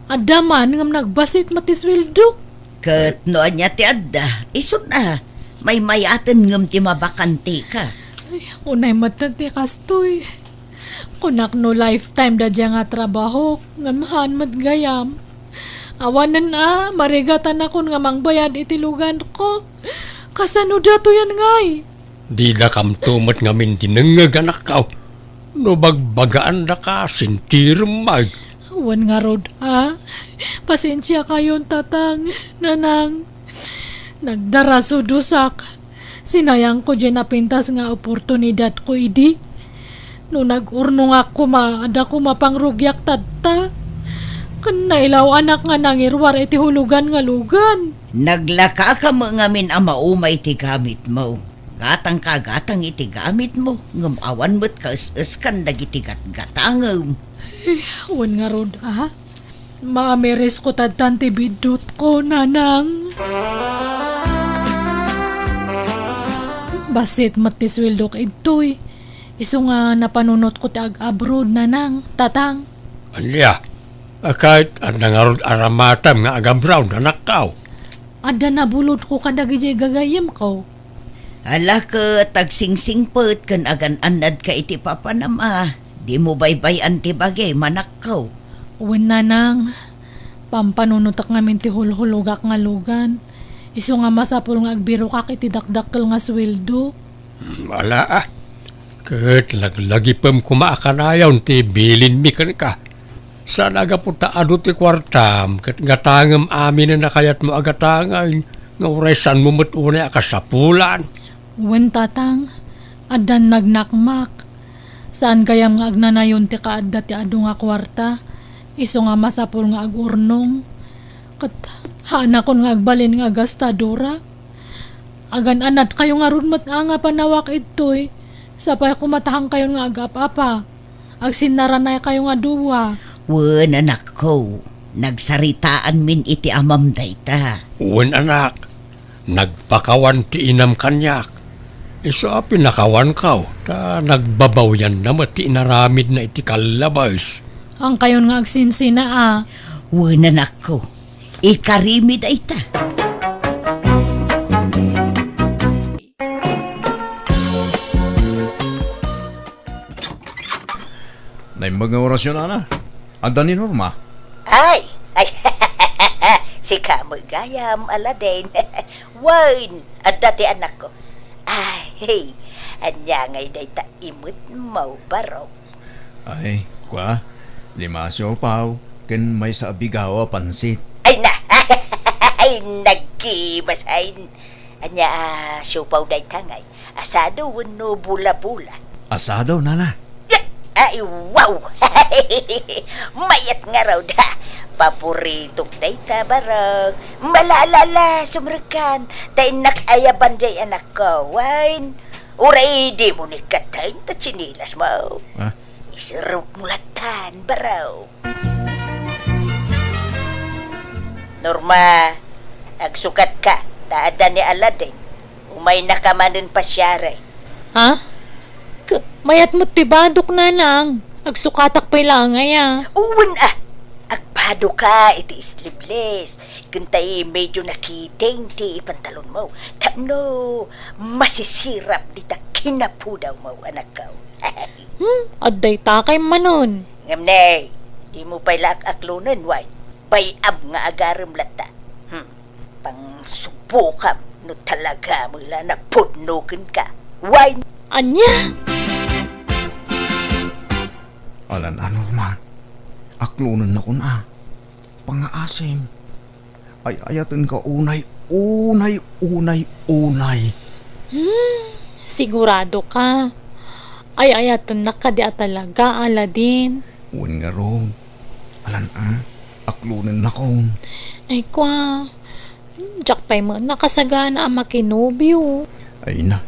Adda man ngem nagbasit met ti sueldo. Ket no ania ti adda, isun a, maymayaten ngem ti mabakantika. Ay, unay met ti kastoy. Kunak no lifetime da dia nga trabahok, ngem haan met gayam. Awanen a, marigatanakon nga mangbayad iti luganko. Kasano datoyen ngay? Didakamto met ngamin dinengngeg, anakko. No bagbagaandaka, sintirem met. Wen ngarud a, pasensiakayon, tatang, nanang. Nagdarasudosak. Sinayangko diay napintas nga oportunidadko idi. No nag-urnongak koma, adda koma pangrugiak tatta. Ken nailaw-anak nga nangiruar iti hulogan nga lugan. Naglakaka met ngamin a maumay ti gamitmo. Gatangka a gatang iti gamitmo, ngem awan met kaes-eskan dagiti gatgatangem. Eh, wen ngarud a? Maamirisko tattan ti biddutko, nanang. Bassit met ti sueldok idtoy. Isu nga napanunotko ti ag-abroad, nanang, tatang. Ania? A, ket adda ngarud aramatem nga ag-abroad, anakko? Adda nabulodko kadagiti gagayyemko. Ala ket agsingsingpet ken agan-annadka iti papanam a. Dimo baybay-an ti bagim, anakko. Wen, nanang, pampanunotek ngamin ti hulhulogak nga lugan. Isu nga masapul nga agbirokak iti dakdakkel nga sueldo. Hmm, ala a. Ket laglagipem koma a kanayon ti bilinmi kenka. Saan a gapu ta adu ti kuartam ket gatangem aminen a kayatmo a gatangen, nga uray saanmo met unay a kasapulan. Wen, tatang, addan nagnakmak. Saan gayam nga agnanayon ti kaadda ti adu nga kuarta, isu nga masapul nga agurnong. Ket haanakon nga agbalin nga agastadora. Agan-annadkayo ngarud met a nga panawak idtoy, sapay koma ta haankayon nga agap-apa. Agsinnaranaykayo nga dua. Wen, anakko, nagsaritaanmin iti amam dayta. Wen, anak, nagpakawan ti inam kaniak. Isu a pinakawanko, ta nagbabawianna met ti inaramidna iti kallabes. Haankayon nga agsinsina a. Wen, anakko, ikarimi dayta. Naimbag nga orasyon, Ana. Adda ni Norma? Ay! Ay! Sika met gayam, Aladdin. Wen, adda ti anakko. Ay, ania ngay dayta imetmo, barok? Ay, kua, lima a siopaw, ken maysa a bigaw a pansit. Ay na! Ay, nagkimas, ay. Ania a siopaw dayta ngay? Asado wenno bola-bola? Asado, nana. Ay, wow! Mayat ngarud, ha? Paboritok dayta, barok. Malala, sumrekkan. Ta innak ayaban diay anakko. Wen, uray dimo ni katten ta tsinelasmo. Ah? Iserrek mo lattan, barok. Norma, agsukatka, ta adda ni Aladdin. Umaynaka manen pasiari. Ha? K-, mayat met ti badok, nanang. Agsukatak pay laeng aya. Wen a. Agpaduka iti sleeveless, ken tay medyo nakiting ti pantalonmo, tapno masisirap dita kinapudawmo, anakko. Hmm, adda ita kay manen. Ngem ne, dimo pay la ak-aklonen, wen? Bay-am nga agarem latta. Hmm, pangsubokam no talaga met la napudno kenka, wen? Ania? Alan-ano, Roma? Aklonennakon a. Pangngaasim. Ay-ayatenka unay, unay, unay, unay. Hmm, sigurado ka. Ay-ayatennak kadi a talaga, Aladin. Wen ngarud. Alan a, aklonennakon. Ay, kua. Hmm, diak pay met nakasagana a makinobio. Ay na,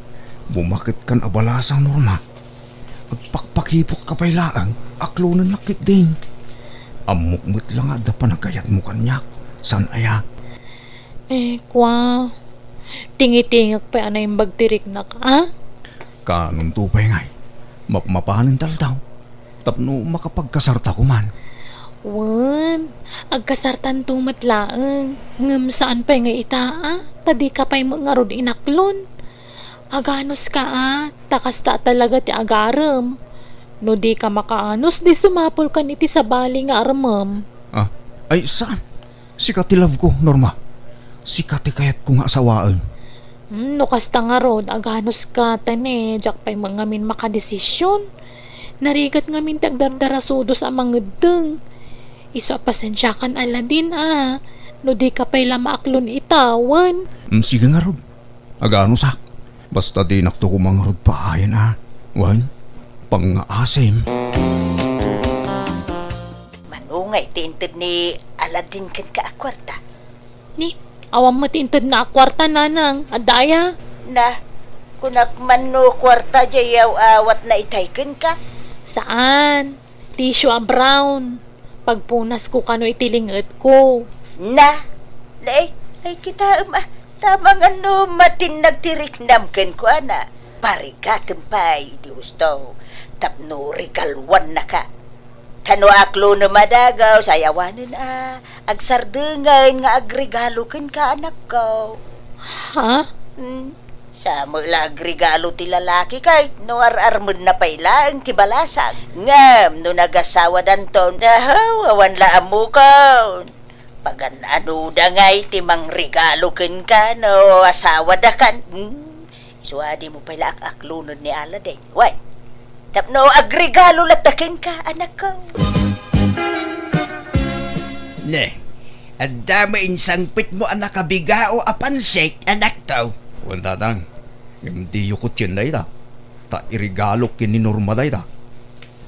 bumaketkan a balasang, Norma. Agpakpakipotka pay laeng, aklonennak ketdin. Ammok met la nga adda panagayatmo kaniak, saan aya? Eh, kua, tingitingek pay a naimbag ti riknak, a? Kaanonto pay ngay, mapmapanen taldaw, tapno makapagkasarta koman. Wen, agkasartanto met laeng, ngem saan pay nga ita, a? Ta dika pay met ngarud inaklon. Aganuska a, ta kasta a talaga ti agarem. No dika makaanos, di sumapulkan iti sabali nga armem. Ah, ay, saan? Sika ti love ko, Norma. Sika ti kayatko nga asawaen. Hmm, no kasta ngarud, aganuska, ta ne, diak pay met ngamin makadesision. Narigat ngamin ti agdardarasudos a mangeddeng. Isu a pasensiakan, Aladin, a. No dika pay la maaklon ita, wen? Hmm, sige ngarud. Aganusak. Basta dinakto koma ngarud paayen a. Wen, pangngaasim. Mano ngay ti inted ni Aladin kenka a kuarta? Ni, awan met ti intedna a kuarta, nanang. Adda aya? Na, kunak man no kuarta diay yaw-awatna itay kenka? Saan. Tissue a brown. Pagpunasko kano iti ling-etko. Na, na, ay, ay, kitaem a, ta amangan no matinnag ti riknam kenkuana. Parigatem pay iti husto, tapno regaluannaka. Ta no aklonem a dagus, ay awanen a, agsardengen nga agregalo kenka, anakko. Ha? Hmm. Sa met la agregalo ti lalaki ket no ar-armenna pay laeng ti balasang. Ngem no nagasawadanton, ahaw, awan la ammokon. Pagan-anoda ngay ti mangregalo kenka no asawadakan? Hmm? Isu a dimo pay la ak-aklonen ni Aladin. Wen, tapno agregalo latta kenka, anakko. Ne, adda met insangpetmo a nakabigao a pansit, anakko? Wen, tatang. Ngem diyo kutien dayta, ta iregalok ken ni Norma dayta.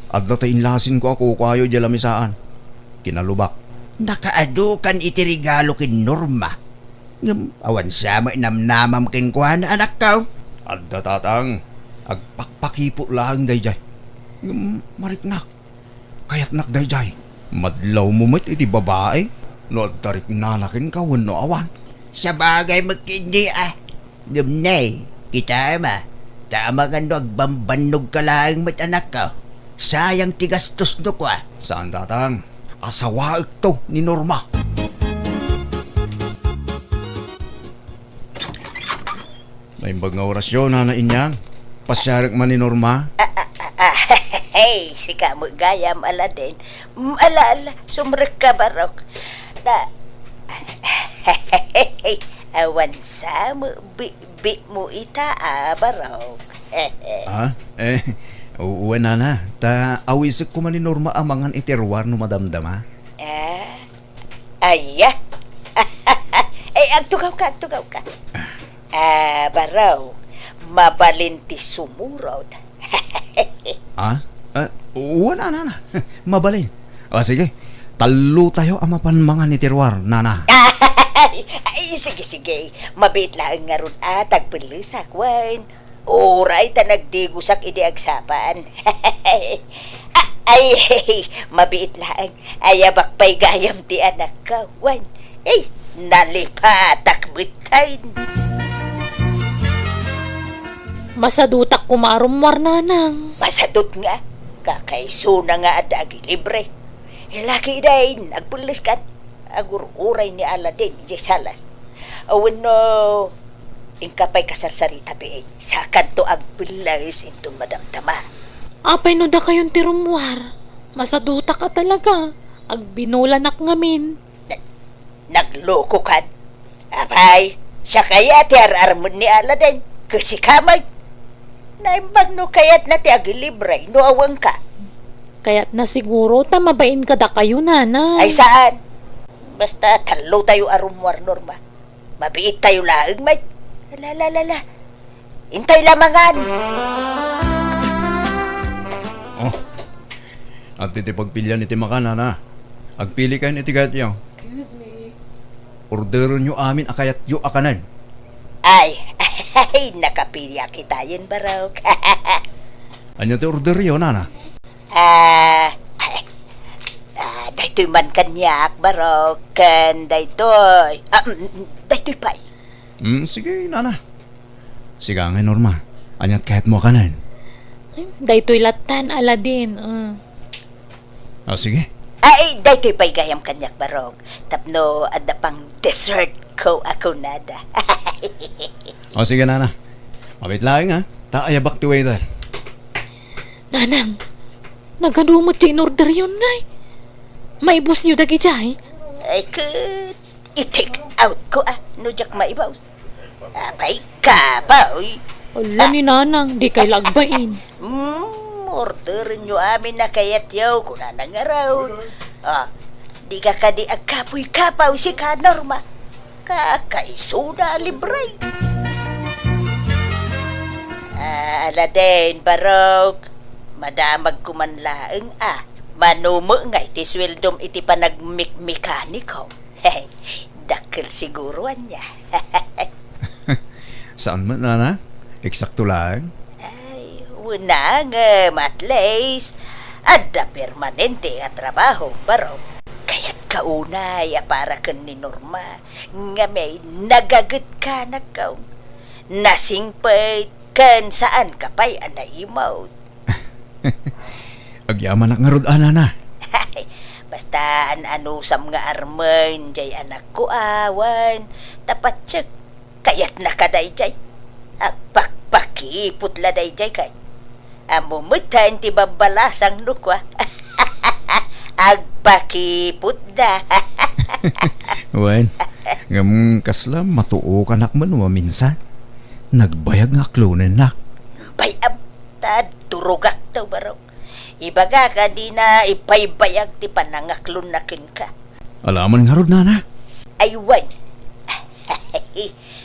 Adda ti inlasinko a kukuayo idiay lamisaan. Kinalubak. Nakaadu kan iti regalo ken Norma. Ngem awan sa met namnamam kenkuana, anakko? Adda, tatang. Agpakpakipok laeng daydiay. Ngem mariknak. Kayatnak daydiay. Madlawmo met iti babai no adda riknana kenka wenno awan. Sabagay met ketdi a. Ngem ne, kitaem a, ta amangan no agbambannogka laeng met, anakko. Sayang ti gastosno, kua. Saan, tatang. Asawaekto ni Norma. Naimbag nga orasyo, Nana Inyang. Pasiarek man ni Norma. Ah, ah, ah, ah, hey, sika met gayam, Aladin. Mm, ala, ala, sumrekka, barok. Ta, awan sa met bitbitmo ita a, barok. Ah, eh, u-, wen, Nana. Ta awisek koma ni Norma a mangan iti ruar no madamdama. Ah, Aya? Ay, agtugawka, agtugawka. Ah, barok, mabalin ti sumurot. Ah? Ah, wen, Nana. Mabalin. Ah, sige. Tallotayo a mapan mangan iti ruar, Nana. Ay, ay, sige, sige. Mabiit laeng ngarud a, ta agpellesak, wen. Uray ta nagdigusak idi agsapa. A-, ay, mabiit laeng. Ayabak pay gayam ti anakko. Wen, ay, nalipatak metten. Masadutak koma a rummuar, nanang. Masadut nga. Kakaisuna nga adda agilibre. Lalaki idain, agpelles kan. Agur-uray ni Aladdin idiay salas. Wenno, inka pay kasarsarita biit, sakanto agpelles inton madamdama. Apay no dakayon ti rummuar? Masadutak a talaga. Agbinolanak ngamin. Na-, naglokokan? Apay, siak aya ti ar-armen ni Aladdin, ket sika met. Naimbag no kayatna ti agilibre no awanka. Kayatna siguro ta mabain kadakayo, Nana. Ay, saan? Basta tallotayo a rummuar, Norma. Mabiittayo laeng met. La, la, la, la. Intay la mangan. Oh. Adtoy ti pagpilian iti makan, Nana. Agpilikayon iti kayatyo. Excuse me. Orderenyo amin a kayatyo a kanen. Ay, ay, nakapiliak itayen, Barok. Ania ti orderyo, Nana? Ah, ay, ah, daytoy man kaniak, Barok, ken daytoy. Ah, mm, mm, daytoy pay. Mm, sige, Nana. Sika ngay, Norma. Aniat kayatmo a kanen? Ay, daytoy lattan, Aladdin. Ah. Ah, sige. Ay, daytoy pay gayam kaniak, Barok. Tapno adda pang dessert ko a kunada. O, sige, Nana. Mabit laeng, ha? Ta ayabak ti waiter. Nanang, nagadu met ti inorderyon ngay? Maibusyo dagijay? Ay, ket i-take out ko, ah, no diak maibus. Apay, kapoy. Ala ni Nanang, dikay la agbain. Hmm, orderenyo amin a kayatyo, kunana ngarud. Ah, dika kadi agkapoy-kapoy sika, Norma. Kakaisuna a libre. Ah, Aladdin, Barok, madamagko man laeng, ah. Mano met ngay ti sueldom iti panagmikmekaniko? Dakkel siguro ania. Saan met, Nana? Eksakto laeng? Ay, wen ngem, at least, adda permanente a trabaho, Barok. Kayatka unay a para ken ni Norma, ngamin nagagetkanak. Nasingpet ken saanka pay a naimut. Agyamanak ngarud a, Nana. Basta an-anusam nga armen jay anakko awan, ta patsek, kayatnaka dayjay. Agpakpakipot la dayjay kay. Ammom metten ti babbalasang no kua. Agpakipotda. Wen, ngem kasla matuokanak man maminsan. Nagbayag nga aklonennak. Bay-am, ta durogak to, Barok. Ibagak a dina ibaybayag ti panangaklonna kenka. Alaman ngarud, Nana? Ay, wen.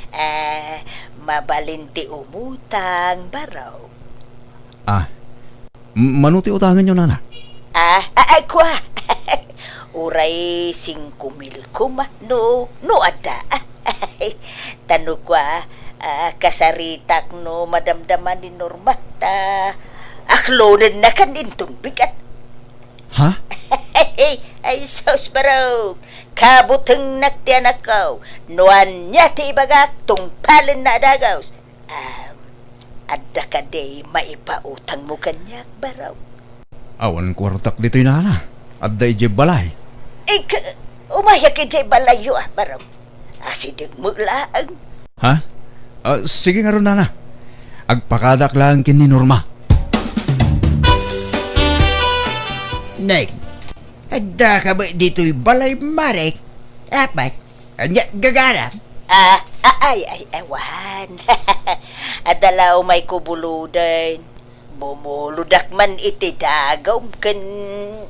Ah, mabalin ti umutang, Barok. Ah, m-, mano ti utangenyo, Nana? Ah, ah, ay, kua. Uray singko mil koma, no, no adda. Ah, ta no kua, ah, kasaritak no madamdama ni Norma, ta aklonennakan inton bigat. Ha? Ay, sus, Barok. Kabutengnak ti anakko. No ania ti ibagak, tungpalenna a dagus. Um, adda kadi maipautangmo kaniak, Barok? Awan kuartak ditoy, Nana. Adda idiay balay. Ik-, umayak idiay balayyo, ah, Barok. Asideg met laeng. Ha? Ah, sige ngarud, Nana. Agpakadak laeng ken ni Norma. Neng, addaka met ditoy balay, Mare? Apay, ania gagaram? Ah, ah, ay, ay, awan. Adda la umayko buloden. Bumulodek man iti dagum ken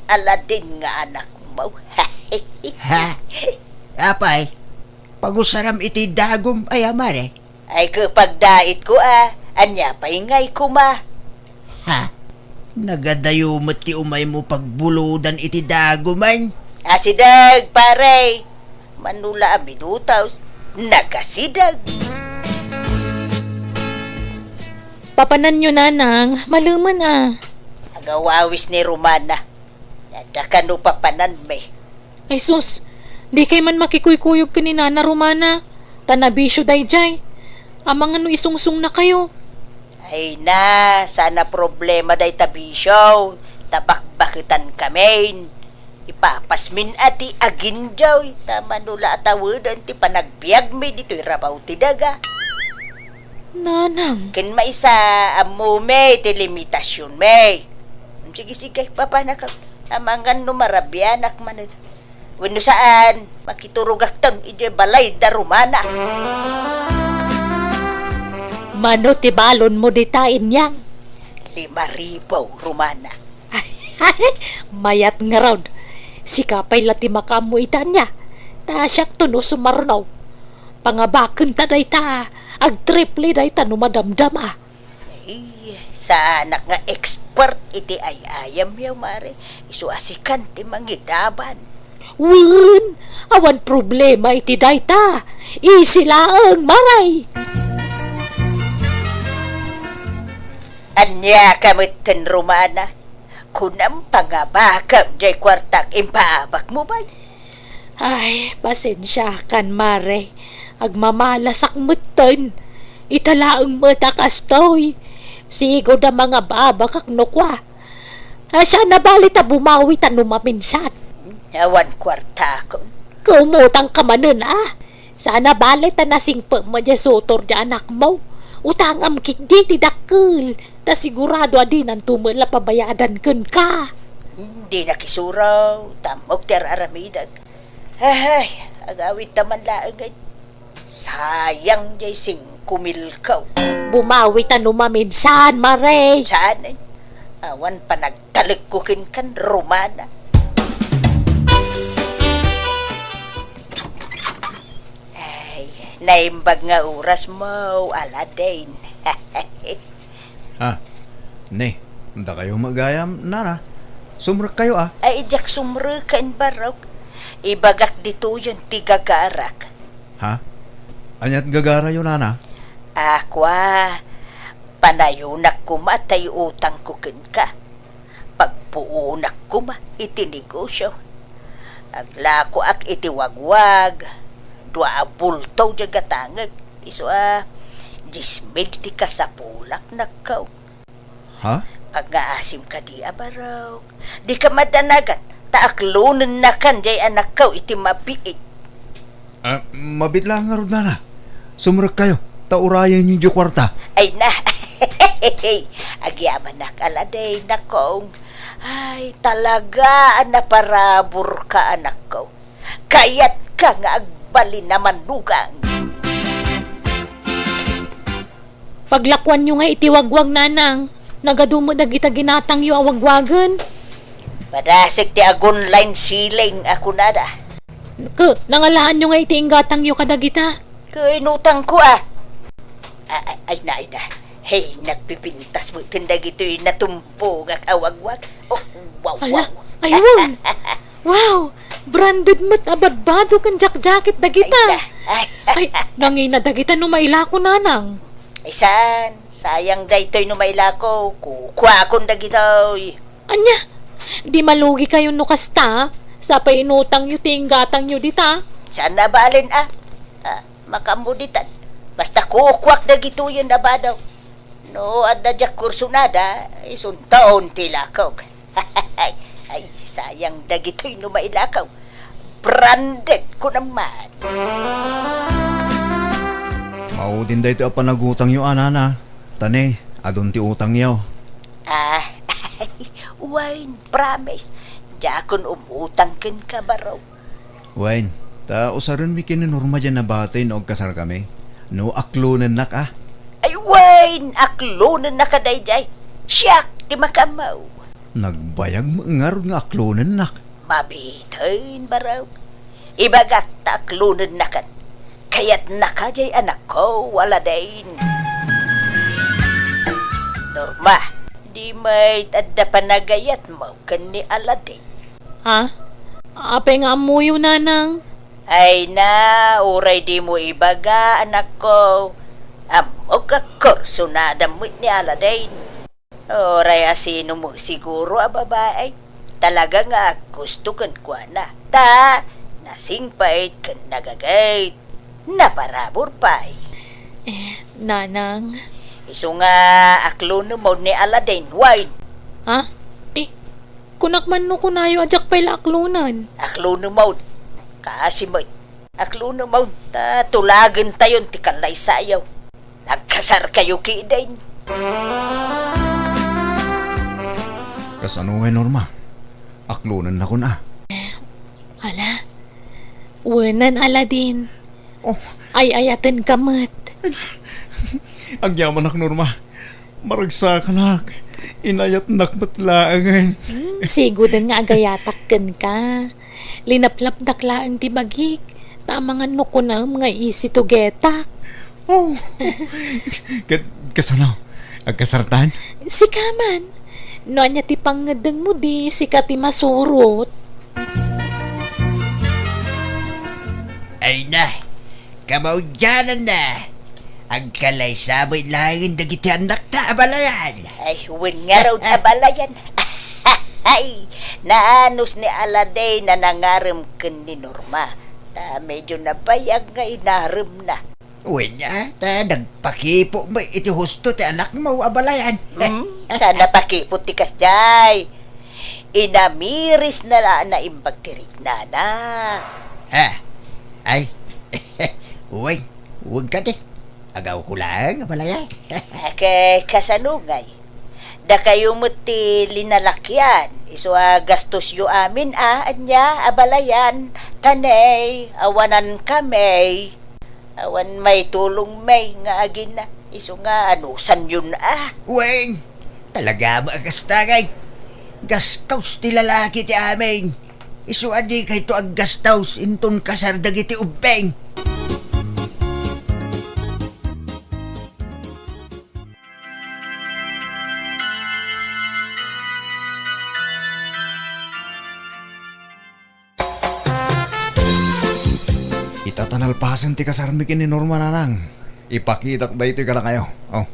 Aladdin nga anakmo. Ha? Apay, pagusaram iti dagum aya, Mare? Ay, ket pagdaitko, a, ania pay ngay koma? Ha? Nagadayo met ti umaymo pagbulodan iti dagumen? Asideg, pare! Mano la a minutos, nagasideg. Papananyo, Nanang, malemen a. Agawawis ni Romana. Adda kano papananmi? Ay sus, dikay man makikuykuyog ken ni Nana Romana, ta nabisio daydiay. Amangan no isungsungnakayo. Ay na, saan a problema dayta bisio, ta bakbaketankamin. Ipapasmin a ti aginjoy, ta mano la a taweden ti panagbiagmi ditoy rabaw ti daga. Nanang. Ken maysa, ammomi ti limitasionmi. Sige, sige, papanaka. Amangan no marabianak manen. Wenno saan, makiturogakton idiay balay da Romana. Mano ti balonmo dita, Inyang? Lima ribu, Romana. Mayat ngarud. Sika pay la ti makaammo ita ania. Ta siakto no sumarno. Pangabakenta dayta, agtriple dayta no madamdama. Ay, saanak nga expert iti ay-ayamyo, Mare. Isu a sikan ti mangidaban. Wen, awan problema iti dayta. Easy laeng, Mare. Ania ka metten, Romana? Kunam, pangabakam jay kuartak impaabakmo, bay. Ay, pasensiakan, Mare. Agmamalasak metten. Ita laeng met a kastoy. Sigud a mangababakak no kua. Ah, saan a bale ta bumawi ta no maminsan. Awan kuartakon. Kaumutang ka manen, a. Saan a bale ta nasingpetmo diay sutor diay anakmo. Utangam ketdi ti dakkel. Ta sigurado a dinanto met la pabayadan kenka. Dinak isuro, ta ammok ti ar-aramidek. Ay, agawidta man laeng, ay. Sayang diay singko milko. Bumawi ta no maminsan, Mare. Saan, ay? Awan panagtalekko kenkan, Romana. Ay, naimbag nga orasmo, Aladin. Ha? Ne, dakayo met gayam, nana. Sumrekkayo, a. Ay, diak sumreken, barok. Ibagak ditoyen ti gagarak. Ha? Ania't gagarayo, nana? A, kua, panayonak koma tay utangko kenka. Pagpuonak koma iti negosio. Aglakoak iti wagwag, dua a bulto diay gatangek, isu a dies mil ti kasapulak, nakkaw. Ha? Pangngaasim kadi a barok. Dika madanagan, ta aklonennakan diay anakko iti mabiit. Ah, mabiit laeng ngarud, nana. Sumrekkayo, ta urayenyo diay kuarta. Ay na. Agyamanak, Aladin, nakong. Ay, talaga a naparaburka, anakko. Kayatka nga agbalin a manugang. Paglakuanyo ngay iti wagwag, nanang. Nagadu met dagita ginatangyo a wagwagen. Padasek ti agunline ceiling a kunada. Ke, nangalaanyo ngay iti inggatangyo kadagita? Ke, inutangko, a. A-, a-, ay na, ay na. Hey, nagpipintas met dagitoy natumpongak a wagwag. Oh, wow, ala, wow. Ay, wow. Wow! Branded met a badbado ken jackjacket dagita. Ay, na. Ay, nangina dagita no mailako, nanang. Ay, saan? Sayang daytoy no mailako. Kukuakon dagitoy. Ania? Di malugikayo no kasta? Sapay inutangyo ti inggatangyo dita. Saan a balen, a? A, makaammo ditan. Basta kukuak dagitoyen a bado. No adda diak kursonada, isunton ti ilakok. Ay, sayang dagitoy no mailakaw. Branded ko naman. Maudin daytoy a panagutangyo, a, nana. Ta ne, adun ti utangyo. A, wen, promise. Diakon umutang kenka, baro. Wen, ta usarenmi ken ni Norma diay nabati no agkasarkami. No aklonennak, a. Ay, wen, aklonennaka daydiay. Siak ti makaammo. Nagbayag met ngarud nga aklonennak. Mabiten, baro. Ibagak ta aklonennakan. Kayatnaka diay anakko, Aladin. Norma, di met adda panagayatmo ken ni Aladin? Ha? Apay nga ammoyo, nanang? Ay na, uray dimo ibaga, anakko. Ammok a kursonada met ni Aladin. Uray a sino met siguro a babai, talaga nga aggusto kenkuana. Ta, nasingpet ken nagagayt, naparabur pay. Eh, nanang. Isu nga aklonem ni Aladin, wen. Ha? Eh, Kunak man no kunayo a diak pay la aklonen. Aklonem mawn. Kasi met. Aklonem mawn. Ta tulagentayon ti kallaysayo. Nagkasarkayo ketdin. Kasano ngay, Norma? Aklonennakon a. Ala, wenan, Aladin. Oh. Ay-ayatenka met. Agyamanak, Norma. Maragsakanak. Inayatnak met laengen. Hmm, siguden nga agayatak kenka. Linaplapdak laeng ti bagik. Ta amangan no kunaem nga isi tugetak. Oh. Ket kasano? Agkasartan? Sika man. No ania ti pangngeddengmo, di sika ti masurot. Ay na, kamaudiananna. Agkalaysa met laeng dagiti annakta a balayan. Ay, wen ngarud a balayan. Ay, naanus ni Aladin a nangarem ken ni Norma. Ta medyo nabayag nga inaremna. Wen a, ta nagpakipo met iti husto ti anakmo a balayan. Hmm, saan a pakipo ti kasdiay? Inamirisna la a naimbag ti riknana. Ha? Ay. Wen, wen kadi. Agawko laeng a balayan. Ket kasano ngay? Dakayo met ti linalakian, isu a gastosyo amin a, ania, a balayan, ta ne, awanan kami. Awan maitulong met nga agina, isu nga anusanyon a. Wen, talaga met a kasta ngay. Gastos ti lalaki ti amin. Isu a dikayto aggastos inton kasar dagiti ubbing. Ita ta nalpasen ti kasarmi ken ni Norma, nanang. Ipakitak daytoy kadakayo. Oh.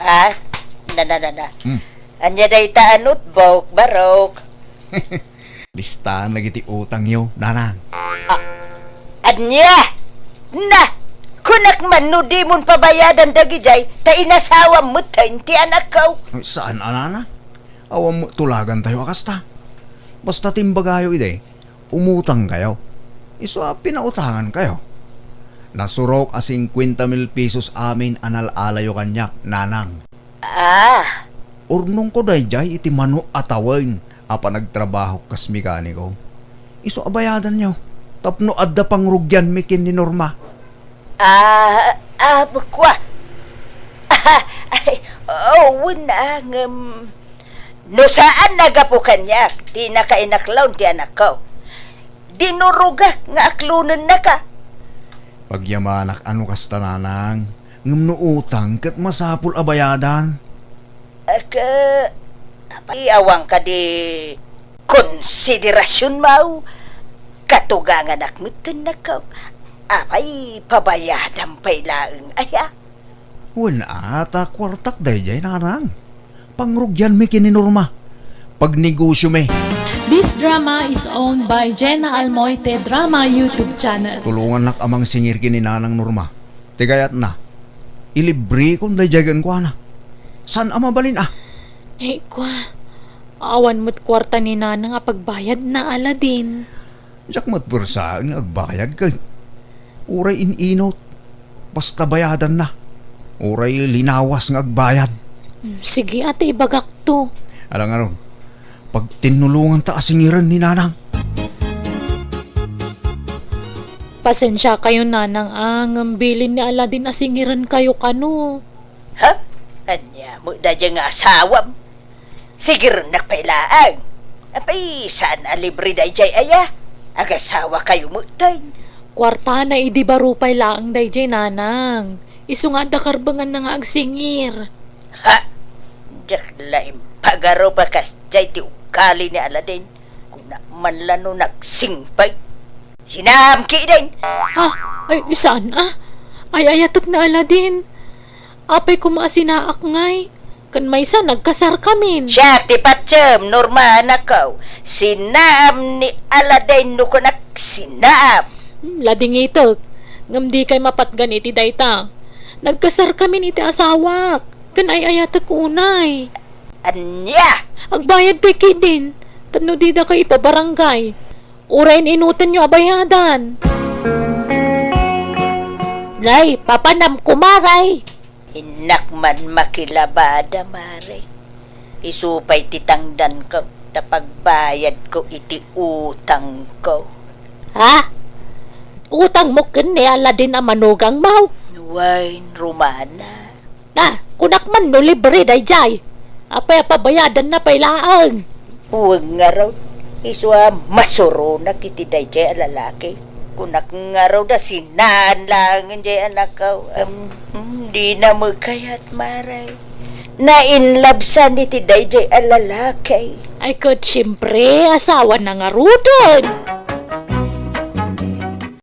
Ah, na, na, na, na. Hmm. Ania dayta a notebook, barok? Listaan dagiti utangyo, nanang. Ah, ania? Na, kunak man no dimon pabayadan dagidiay, ta inasawam met ti anakko. Saan a, nanang? Awan met tulagantayo a kasta. Basta ti imbagayo idi, umutangkayo. Isu a pinautangankayo. Nasurok a singkuenta mil pesos amin a nal-alayo kaniak, nanang. Ah. Urnongko daydiay iti mano a tawen a panagtrabahok kas mekaniko. Isu a bayadanyo tapno adda pangrugianmi ken ni Norma. Ah, ah, kua. Ah, ay, oh, wen a, ngem, no saan a gapu kaniak ti nakainaklon ti anakko, dinurogak nga aklonennaka. Pagyamanak a no kasta, nanang, ngem no utang ket masapul a bayadan. Ket, apay, awan kadi konsiderasionmo? Katuganganak met ti anakko. Apay, pabayadam pay laeng aya? Wen a, ta kuartak daydiay, nanang. Pangrugianmi ken ni Norma. Pagnegosiomi. This drama is owned by Jenna Almoite Drama YouTube Channel. Tulongannak a mangsingir ken ni Nanang Norma. Ti kayatna, ilibrekon daydiay kenkuana. Saan a mabalin a? Eh, kua, awan met kuarta ni Nanang a pagbayadna, Aladin. Diak met puersaen nga agbayad ket uray in-inut, basta bayadanna. Uray linawas nga agbayad. Hmm, sige, ata ibagakto. Ala ngarud, pagtinnulonganta a singiren ni Nanang. Pasensiakayo, Nanang, a, ngem bilin ni Aladin a singirenkayo kano. Ha? Ania met daydiay nga asawam? Sigirennak pay laeng. Apay, saan a libre daydiay aya? Agasawakayo metten. Kuartana idi baro pay laeng daydiay, Nanang. Isu nga adda karbenganna nga agsingir. Ha? Diak la impagarup a kasdiay ti ugali ni Aladin. Kuna man la no nagsingpet. Sinaam ketdin. Ha? Ay, saan a? Ay-ayatek ni Aladin. Apay koma a sinaak ngay? Ken maysa, nagkasarkamin. Siak ti patiem, Norma, anakko. Sinaam ni Aladin no kunak sinaam. Hmm, ladingitek. Ngem dikay mapatgan iti dayta. Nagkasarkamin iti asawak. Ken ay-ayatek unay. Ania? Agbayad pay ketdin. Tapno didakayo ipabarangay. Uray inutangyo a bayadan. Nay, papanam ko, Mare. Innak man makilabada, Mare. Isu pay ti tangdanko, ta pagbayadko iti utangko. Ha? Utangmo ken ni Aladin a manugangmo? Wen, Romana. Ah, kunak man no libre daydiay. Apay a pabayadanna pay laeng? Wen ngarud, isu a masuronak iti daydiay a lalaki. Kunak ngarud a sinaan laengen diay anakko. Em, hmm, dina met kayat, Mare. Na-in love san iti daydiay a lalaki. Ay, ket siempre, asawana ngaruden.